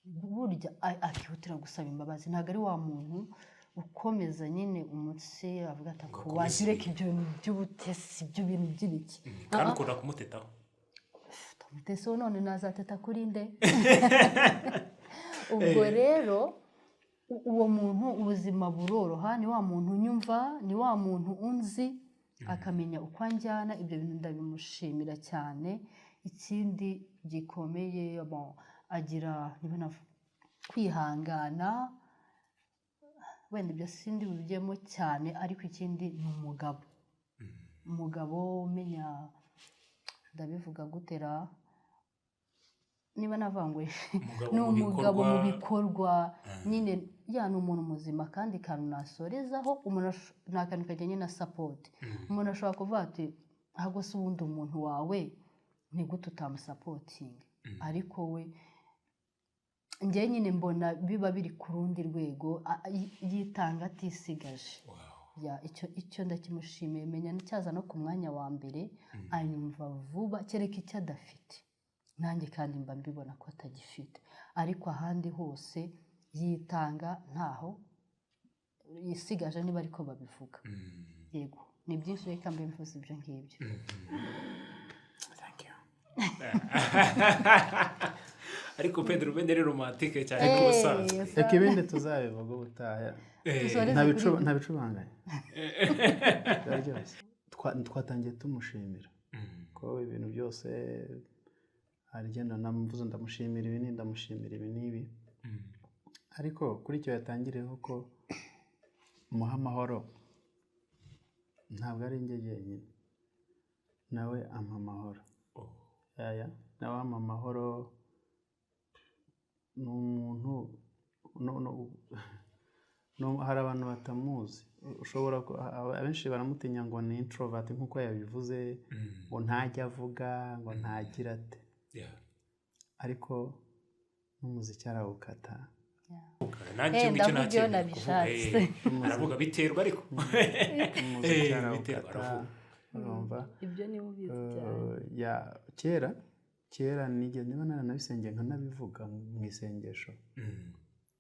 Burya akihutira gusaba imbabazi. Ntabwo ari wa muntu ukomeza nyine umutsi avuga ati Ngo ko akomeze wagira reka ibyo bintu by'ubutesi, ibyo bintu by'ibiki. Kandi ukunda kumutetaho. Mutesi none nazateta kuri nde ubwo? Rero Uwo muntu ubuzima buroroha, ni wa muntu unyumva, ni wa muntu unzi, akamenya uko anjyana. Ibyo bintu ndabimushimira cyane. Ikindi gikomeye, bon, agira, niba kwihangana, wenda ibyo sindi bubijyemo cyane, ariko ikindi ni umugabo, umugabo umenya, ndabivuga gutera, niba navanguye, Umugabo ni mu umugabo mu bikorwa. Bikorwa nyine, ya ni umuntu muzima. Kandi kantu nasorezaho, umuntu ni akantu kajyanye na support. Umuntu ashobora kuvuga ati: "Ahubwo se ubundi umuntu wawe ni gute utamusupportinga?" Ariko we, njye nyine mbona biba biri ku rundi rwego, yitanga atisigaje. Ya, icyo ndakimushimiye. Menya cyaza no ku mwanya wa mbere, anyumva vuba, kereka icyo adafite nanjye kandi mba mbibona ko atagifite, ariko ahandi hose yitanga ntaho yisigaje, niba ariko babivuga. Yego, ni byinshi, reka mbe mvuze ibyo ngibyo. Thank you. Ariko Pedro Bende ari romantique cyane ku busanzwe. Reka ibindi tuzabivuga ubutaha. Dusoreze Nta bicubanganye, biraryoshye. Twatangiye tumushimira ko ibintu byose arigenda, namuvuze, ndamushimira ibi ni ndamushimira ibi n'ibi, ariko kuri icyo yatangiriyeho ko muha amahoro, ntabwo ari njye jyenyine, nawe ampa amahoro. Yaya, nawe ampa amahoro. Ni umuntu hari abantu batamuzi, ushobora abenshi baramutinya ngo ni introvert nk'uko yabivuze, ngo ntajya avuga, ngo ntagira ate, ariko n'umuziki arawukata. Nanjye icyo ngicyo Ndavuga iyo ntacyemera kuvuga, nabishatse. Aravuga, biterwa ariko. Umuziki Biterwa, arawukata. Aravuga. Urumva? Ibyo niba ubizi cyane. Ya, kera kera nigeze, niba naranabisengeye nkanabivuga mu isengesho,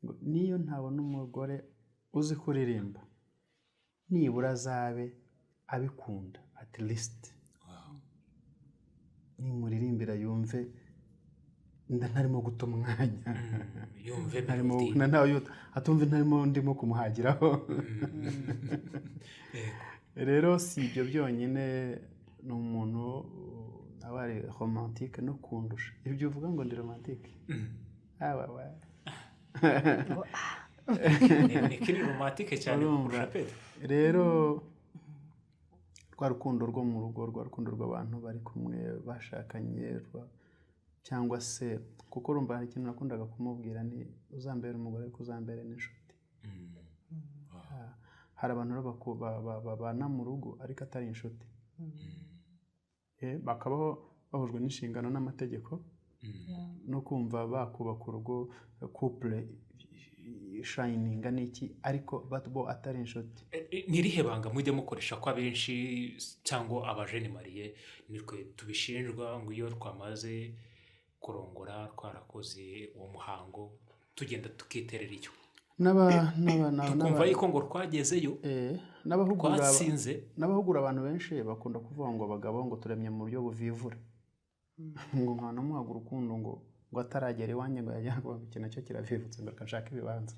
ngo niyo ntabona umugore uzi kuririmba, nibura azabe abikunda at least, nimuririmbira yumve ntarimo guta umwanya, Yumve ntarimo melody. Atumve ntarimo ndimo kumuhagiraho. Rero si ibyo byonyine, ni umuntu aba ari romantique no kundusha. Ibyo uvuga ngo ndi romantique, awa wa. Ngo, Ni kiri romantique cyane Urumva. kurusha Pedro. Rero rwa rukundo rwo mu rugo, rwa rukundo rw'abantu bari kumwe bashakanye, cyangwa se kuko urumva hari ikintu nakundaga kumubwira, ni uzambere umugore ariko uzambere n'inshuti. Ah, hari abantu rero babana mu rugo ariko atari inshuti, bakabaho bahujwe n'inshingano n'amategeko no kumva bakubaka urugo, couple ishininga n'iki, ariko bo atari inshuti. Ni irihe banga mujya mukoresha, ko abenshi cyangwa aba jeunes mariés nitwe tubishinjwa, ngo iyo twamaze kurongora, twarakoze uwo muhango, tugenda tukiterera icyo, tukumva yuko ngo twagezeyo, n'abahugura twatsinze? N'abahugura abantu benshi bakunda kuvuga ngo abagabo ngo turemye mu buryo buvivura, ngo nkana muhaga urukundo, ngo ataragera iwanjye, ngo yajya ngo iki nacyo kiravivutse, ngo reka nshake ibibanza,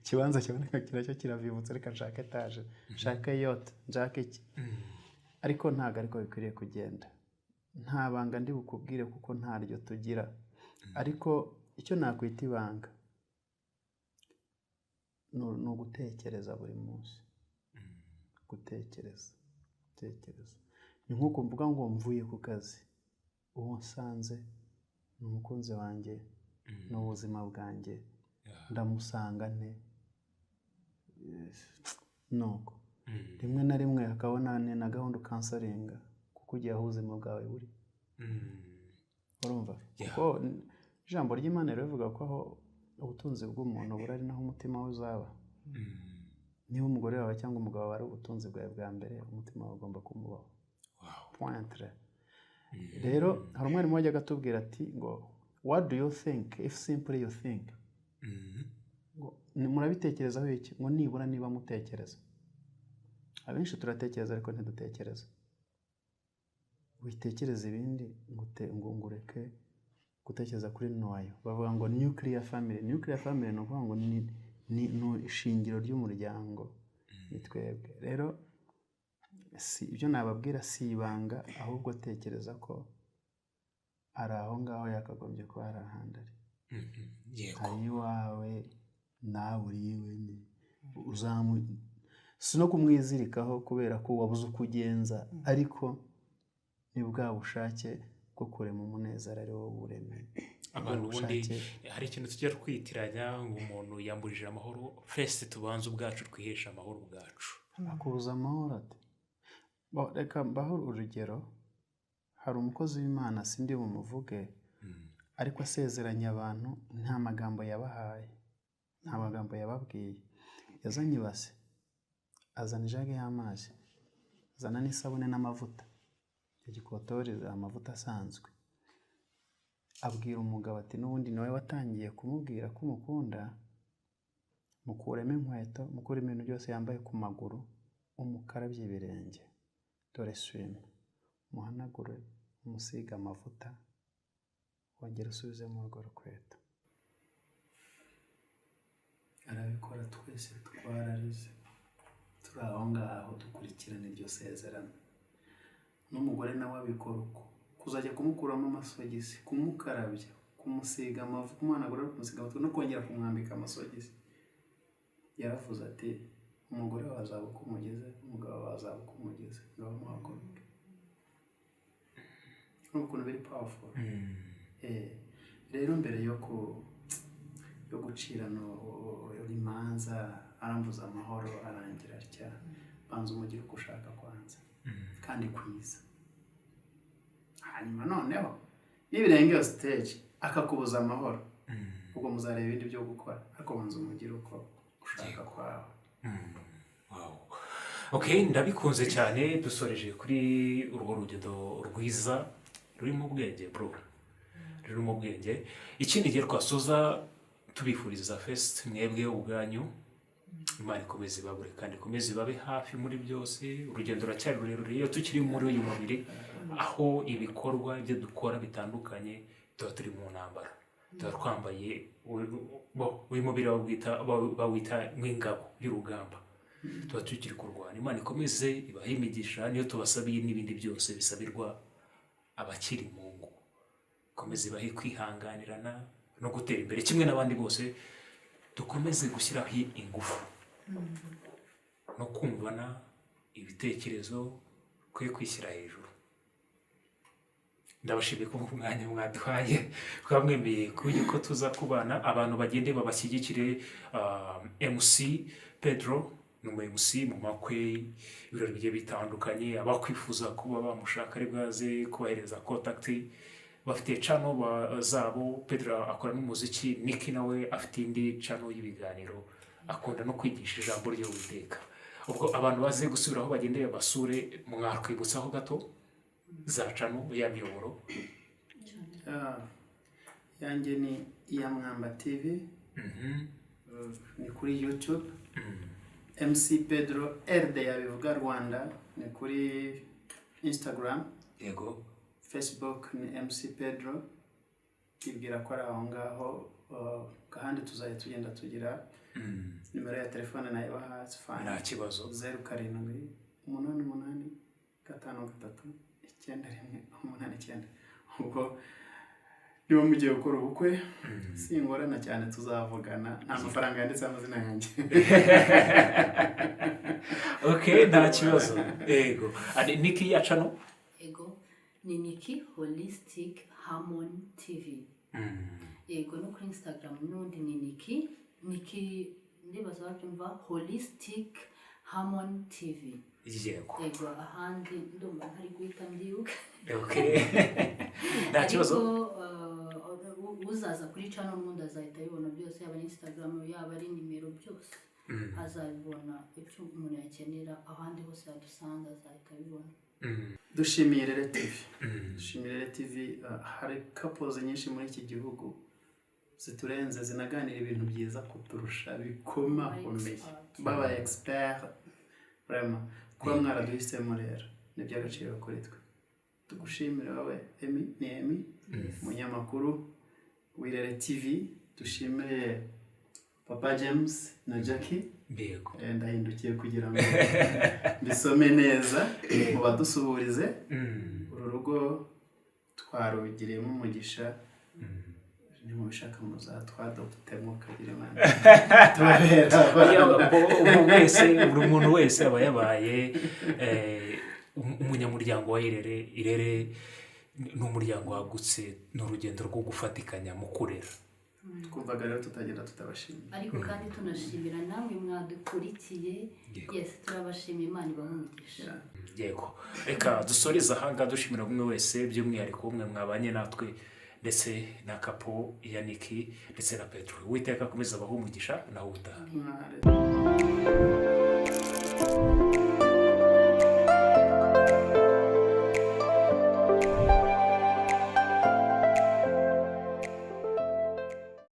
ikibanza kiboneka, iki nacyo kiravivutse, reka nshake etaje, nshake yacht, nshake iki. Ariko ntabwo ariko bikwiriye kugenda. Nta banga ndi bukubwire kuko ntaryo tugira, ariko icyo nakwita ibanga ni ugutekereza buri munsi, gutekereza, gutekereza. Ni nk'uko mvuga ngo mvuye ku kazi, uwo nsanze ni umukunzi wanjye, ni ubuzima bwanjye, ndamusanga nte? Nuko rimwe na rimwe hakabona ni na gahunda ucancelinga kuko ugiye aho ubuzima bwawe buri. Urumva? Kuko ijambo ry'Imana rivuga ko aho ubutunzi bw'umuntu buri ari naho umutima we uzaba. Niba umugore wawe cyangwa umugabo wawe ari ubutunzi bwawe bwa mbere, umutima wawe ugomba kumubaho. Pointre. Rero hari umwarimu wajyaga atubwira ati ngo: "What do you think if simply you think?" Ngo murabitekerezaho iki? Ngo nibura niba mutekereza. Abenshi turatekereza ariko ntidutekereza. Witekereza ibindi, ngo ureke gutekereza kuri noyo. Bavuga ngo nuclear family. Nuclear family ni ukuvuga ngo ni Ni ishingiro ry'umuryango, ni twebwe. Rero si ibyo nababwira, si ibanga, ahubwo tekereza ko ari aho ngaho yakagombye kuba hari ahandi ari. Ari iwawe, nawe uri iwe nyine. Uzamu si no kumwizirikaho kubera ko wabuze uko ugenza, ariko ni bwa bushake bwo kurema umunezero ari wowe uremye. Abantu ubundi Ubushake. hari ikintu tujya twitiranya ngo umuntu yamburije amahoro. First tubanze ubwacu twihesha amahoro ubwacu. Akubuza amahoro ate? Bo, reka mbaho urugero. Hari umukozi w'Imana, sindi bumuvuge, ariko asezeranya abantu nta magambo yabahaye, nta magambo yababwiye. Yazanye ibase, azana ijage y'amazi, azana n'isabune n'amavuta ya gikotori, amavuta asanzwe. Abwira umugabo ati, n'ubundi nawe watangiye kumubwira ko umukunda, mukuremo inkweto, mukuremo ibintu byose yambaye ku maguru, umukarabye ibirenge, dore swime, muhanagure, umusige amavuta, wongere usubizemo urwo rukweto. Arabikora, twese twararize turi aho ngaho dukurikirana iryo sezerano. N'umugore nawe abikora uko, kuzajya kumukuramo amasogisi, kumukarabya, kumusiga amavuta, kumuhanagura no kumusiga amavuta no kongera kumwambika amasogisi. Yaravuze ati: "Umugore wawe azaba uko umugeze, umugabo wawe azaba uko umugeze, ngaho muhaguruke." Urumva ukuntu biri powerful? Rero mbere yo gucirana imanza, arambuza amahoro, arangira atya, banza umugire uko ushaka kwanza kandi kwiza. Hanyuma noneho nibirenga iyo stage akakubuza amahoro, ubwo muzareba ibindi byo gukora, ariko banza umugire uko ushaka kwawe. Wow. Okay, ndabikunze cyane. Dusoreje kuri urwo rugendo rwiza rurimo ubwenge, bro, rurimo ubwenge. Ikindi gihe twasoza tubifuriza first mwebwe ubwanyu, Imana ikomeze ibabure kandi ikomeze ibabe hafi muri byose. Urugendo ruracyari rurerure iyo tukiri muri uyu mubiri, aho ibikorwa ibyo dukora bitandukanye tuba turi mu ntambara, tuba twambaye uyu mubiri bawita nk'ingabo y'urugamba, tuba tukiri kurwana. Imana ikomeze ibahe imigisha, niyo tubasabiye n'ibindi byose bisabirwa abakiri mu ngo. Ikomeze ibahe kwihanganirana no gutera imbere kimwe n'abandi bose. Dukomeze gushyiraho ingufu no kumvana ibitekerezo, kwe kwishyira hejuru. Ndabashimiye ko umwanya mwaduhaye twamwemeye ko tuza kubana. Abantu bagende babashyigikire. MC Pedro ni umu MC mu makwe, ibirori bigiye bitandukanye. Abakwifuza kuba bamushaka ari bwaze kubahereza contact, bafite channel zabo. Pedro akora n'umuziki, Nicky nawe afite indi channel y'ibiganiro, akunda no kwigisha ijambo ry'Uwiteka. Ubwo abantu baze gusubiraho bagende basure. Mwakwibutsaho gato za channel ya miyoboro? Ah, yanjye ni iya Mwamba TV, ni kuri YouTube. MC Pedro RD yabivuga Rwanda ni kuri Instagram. Facebook ni MC Pedro. Ibwira ko ari aho ngaho. Ahandi tuzajya tugenda tugira nimero ya telefone nayo ibaha, it's fine. Nta kibazo. 0788539189. Ubwo niba mugiye gukora ubukwe, singorana cyane, tuzavugana. Nta mafaranga yanditseho amazina yanjye. Okay, nta kibazo, yego. Ani Niki ya channel? Ego, ni Niki Holistic Harmony TV. Yego, no kuri Instagram n'ubundi ni Niki, Niki, ndibaza babyumva, Holistic Harmony TV. Yego, ahandi ndumva ntari guhita mbyibuka. Okay, nta kibazo. Ariko uzaza kuri channel n'ubundi azahita abibona byose, yaba ari Instagram, yaba ari nimero, byose azabibona. Icyo umuntu yakenera ahandi hose yadusanga azahita abibona. Dushimiye Rere TV, dushimiye Rere TV. Hari couples nyinshi muri iki gihugu ziturenze, zinaganira ibintu byiza kuturusha bikomakomeye. Expert. Baba expert vraiment. Kuba mwaraduhisemo rero ni iby'agaciro kuri twe. Tugushimire wowe Emi, ni Emi, umunyamakuru w'Irere TV. Dushimire Papa James na Jackie. Ndahindukiye kugira ngo mbisome neza, mubadusuhurize. Uru rugo twarugiriyemo umugisha. Nimubishaka muzatwadoptemo, kagira Imana, tubabera abana. Ubu wese, buri muntu wese aba yabaye umunyamuryango wa Irere. Irere ni umuryango wagutse, ni urugendo rwo gufatikanya mu kurera. Twumvaga rero tutagenda tutabashimiye. Ariko kandi tunashimira namwe mwadukurikiye. Yes, turabashimiye, Imana ibahe umugisha. Yego, reka dusoreze ahangaha dushimira buri umwe wese, by'umwihariko umwe mwabanye natwe, ndetse na couple ya Niki ndetse na Petero. Uwiteka akomeza abahe umugisha, nawe utaha. Mware.